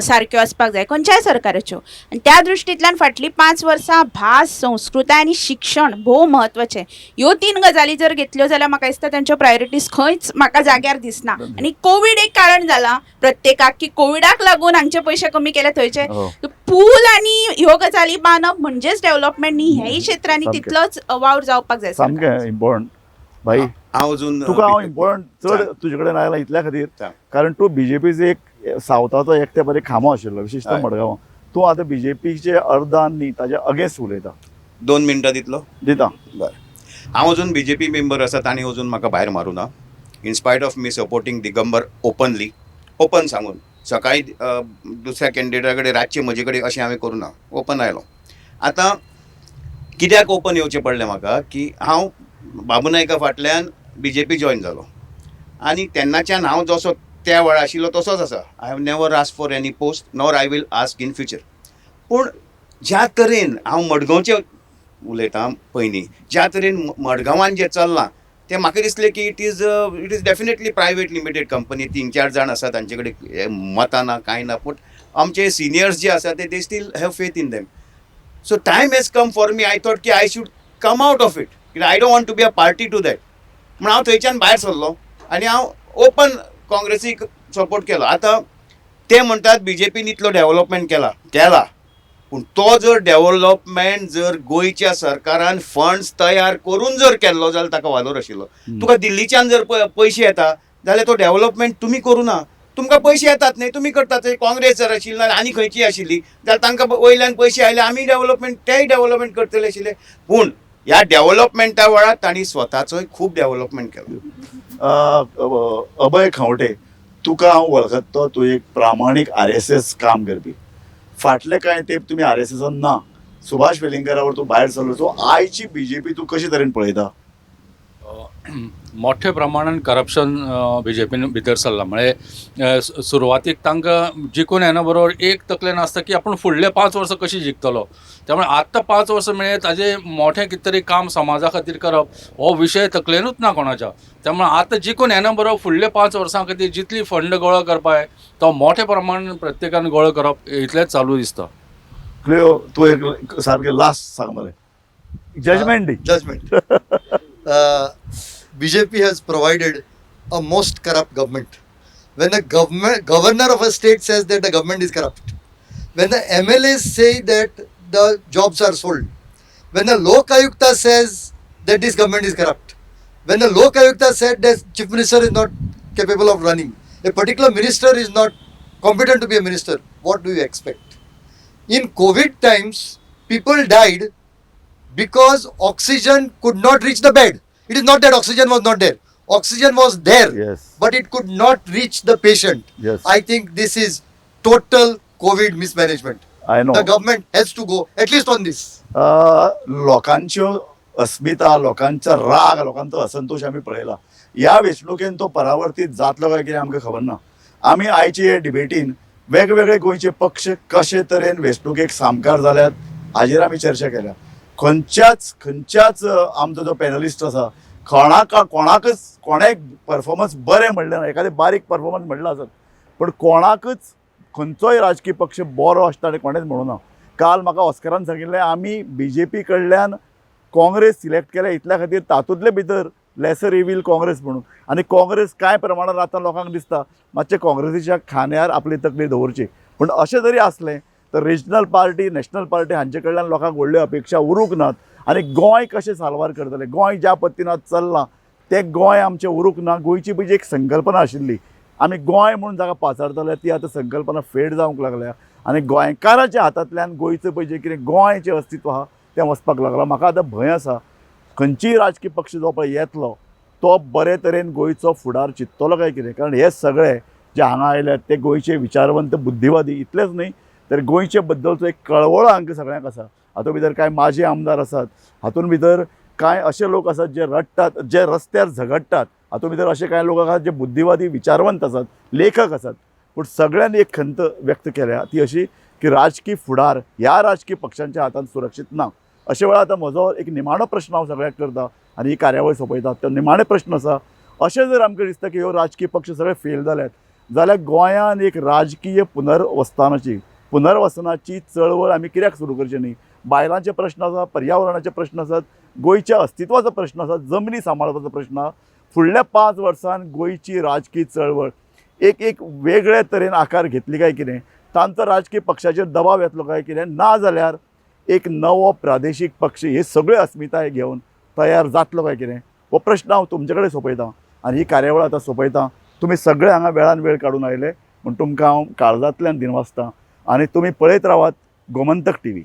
सारक्यो आसपाक जाय, खंयच्याय सरकाराच्यो, आनी त्या दृश्टींतल्यान फाटलीं 5 वर्सां भास, संस्कृताय आनी शिक्षण भोव म्हत्वाचें. ह्यो 3 गजाली जर घेतल्यो जाल्यार म्हाका दिसता तांच्यो प्रायोरिटीज खंयच म्हाका जाग्यार दिसना. आनी कोवीड एक कारण जालां प्रत्येकाक की कोविडाक लागून हांगचे पयशे कमी केले, थंयचे पूल आनी ह्यो गजाली बांदप म्हणजेच डेव्हलपमेंट न्ही, ह्याय क्षेत्रांनी तितलोच वावर जावपाक जाय. सामकें इम्पॉर्टंट भाई. हांव अजून तुका हांव इम्पॉर्टंट चड तुजे कडेन आयला इतल्या खातीर, कारण तूं बीजेपीचो एक सावथाचो एक ते बरे खांबो आशिल्लो, विशेशतः मडगांवां. तूं आतां बीजेपीचे अर्दान न्ही ताजे अगेन्स्ट उलयता. 2 मिनटां दितलो? दिता. बरें, हांव अजून बीजेपी मेंबर आसा, तांणी अजून म्हाका भायर मारूं ना. In spite of me supporting Digambar openly, open सांगून सकाळी दुसऱ्या कॅन्डिडेटा कडेन, रातचे म्हजे कडेन अशें हांवें करूं ना, ओपन आयलो. आतां कित्याक ओपन येवचें पडलें म्हाका की हांव बाबू नायका फाटल्यान बीजेपी जॉयन जालो आनी तेन्नाच्यान हांव जसो त्या वेळार आशिल्लो तसोच आसा. I have never ask for any post nor I will ask in future. पूण ज्या तरेन हांव मडगांवचें उलयतां पयलीं, ज्या तरेन मडगांवान जें चल्लां ते म्हाका दिसलें की it is definitely private limited company. तीन चार जाण आसा, तांचे कडेन मतां ना, कांय ना, पूण आमचे सिनियर्स जे आसा ते they still have faith in them. So time has come for me, I thought की I should come out of it कित्याक I don't want to be a party to that. म्हूण हांव थंयच्यान भायर सरलो आनी हांव ओपन काँग्रेसीक सपोर्ट केलो. आतां ते म्हणटात बीजेपीन इतलो डेव्हलपमेंट केला, पूण तो जर डेव्हलपमेंट जर गोंयच्या सरकारान फंड्स तयार करून जर केल्लो जाल्यार ताका वालोर आशिल्लो. तुका दिल्लीच्यान जर पयशे येता जाल्यार तो डेव्हलपमेंट तुमी करूं ना. तुमकां पयशे येतात न्ही, तुमी करतात. काँग्रेस जर आशिल्ली ना आनी खंयची आशिल्ली जाल्यार तांकां वयल्यान पयशे आयले, आमी डेव्हलपमेंट तेय डेव्हलपमेंट करतले आशिल्ले. पूण ह्या डेव्हलपमेंटा वेळार तांणी स्वताचोय खूब डेव्हलपमेंट केलो. अभय खांवटे, तुका हांव वळखता, तो तूं एक प्रामाणीक आरएसएस काम करपी. फाटले कांय तेंप तुमी आरएसएसान ना, सुभाष वेलिंगकारावर तूं भायर सरलो. सो आयची बीजेपी तूं कशे तरेन पळयता? मोठ्या प्रमाणान करप्शन बीजेपीन भितर सरलां. म्हळ्यार सुरवातीक तांकां जिखून येना बरोबर एक तकलेन आसता की आपूण फुडले 5 वर्सां कशी जिखतलो. त्यामुळे आत्तां 5 वर्सां मेळ्ळे ताजें मोठें कितें तरी काम समाजा खातीर करप हो विशय तकलेनूच ना कोणाच्या. त्यामुळे आतां जिखून येना बरोबर फुडले 5 वर्सां खातीर जितली फंड गोळा करपाक तो मोठ्या प्रमाणान प्रत्येकान गोळा करप इतलेंच चालू दिसता. क्लियो, तूं एक सारकें लास्ट सांग मरे, judgement the. Judgment. BJP has provided a most corrupt government. When the governor of a state says that the government is corrupt, when the MLAs say that the jobs are sold, when the Lok Ayukta says that this government is corrupt, when the Lok Ayukta said that chief minister is not capable of running, a particular minister is not competent to be a minister, what do you expect? In COVID times, people died because oxygen could not reach the bed. It is not that oxygen was not there. Oxygen was there, but it could not reach the patient. I think this is total COVID mismanagement. I know. The government has to go, at least on this. लोकांच्यो अस्मिता, लोकांचा राग, लोकांचो असंतोष आमी पळयला. ह्या वेंचणुकेन तो परावर्तीत जातलो काय कितें आमकां खबर ना. आमी आयचे हे डिबेटीन वेगवेगळे गोंयचे पक्ष कशे तरेन वेंचणुकेक सामकार जाल्यात हाजेर आमी चर्चा केल्या. खंयच्याच आमचो जो पॅनलिस्ट आसा कोणाकच कोणेक परफॉर्मन्स बरें म्हणलें ना, एखादें बारीक परफॉर्मन्स म्हणलां आसत, पूण कोणाकच खंयचोय राजकीय पक्ष बरो आसता आनी कोणेच म्हणूं ना. काल म्हाका ऑस्करान सांगिल्लें आमी बीजेपी कडल्यान काँग्रेस सिलेक्ट केल्या इतल्या खातीर तातूंतले भितर लेसर इवील काँग्रेस म्हणून, आनी काँग्रेस कांय प्रमाणान आतां लोकांक दिसता मातशें काँग्रेसीच्या खांद्यार आपली तकली दवरची. पूण अशें जरी आसलें तर रिजनल पार्टी, नॅशनल पार्टी हांचे कडल्यान लोकांक व्हडल्यो अपेक्षा उरूंक नात. आनी गोंय कशें साल्वार करतले, गोंय ज्या पद्दतीन आज चल्लां तें गोंय आमचें उरूंक ना. गोंयची पळय एक संकल्पना आशिल्ली आमी गोंय म्हूण जाका पाचारताले ती आतां संकल्पना फेड जावंक लागल्या आनी गोंयकाराच्या हातांतल्यान गोंयचें पळय जें कितें गोंयचें अस्तित्व आहा तें वचपाक लागलां. म्हाका आतां भंय आसा खंयचीय राजकीय पक्ष जो पळय येतलो तो बरे तरेन गोंयचो फुडार चिंततलो काय कितें, कारण हे सगळे जे हांगा आयल्यात ते गोंयचे विचारवंत बुद्धिवादी इतलेच न्हय तर गोंयचे बद्दलचो एक कळवळो हांकां सगळ्यांक आसा. हातूंत भितर कांय माजी आमदार आसात, हातूंत भितर कांय अशे लोक आसात जे रडटात, जे रस्त्यार झगडटात, हातूंत भितर अशे कांय लोक आसात जे बुद्धिवादी विचारवंत आसात, लेखक आसात. पूण सगळ्यांनी एक खंत व्यक्त केल्या ती अशी की राजकीय फुडार ह्या राजकीय पक्षांच्या हातांत सुरक्षीत ना. अशे वेळार आतां म्हजो एक निमाणो प्रश्न हांव सगळ्यांक करता आनी ही कार्यावळ सोंपयता. तो निमाणो प्रश्न आसा, अशें जर आमकां दिसता की ह्यो राजकीय पक्ष सगळे फेल जाल्यात जाल्यार गोंयांत एक राजकीय पुनर्वसनाची चळवळ आमी कित्याक सुरू करची न्ही? बायलांचे प्रश्न आसा, पर्यावरणाचे प्रश्न आसात, गोंयच्या अस्तित्वाचो प्रश्न आसा, जमनी सांबाळपाचो प्रश्न आसा. फुडल्या 5 वर्सांत गोंयची राजकीय चळवळ एक एक वेगळे तरेन आकार घेतली काय कितें, तांचो राजकीय पक्षाचेर दबाव येतलो काय कितें, ना जाल्यार एक नवो प्रादेशीक पक्ष हे सगळे अस्मिताय घेवन तयार जातलो काय कितें, हो प्रश्न हांव तुमचे कडेन सोंपयतां आनी ही कार्यावळ आतां सोंपयतां. तुमी सगळे हांगा वेळान वेळ काडून आयले म्हूण तुमकां हांव काळजांतल्यान दिनवासतां आनी तुमी पळयत रावात गोमंतक टीव्ही.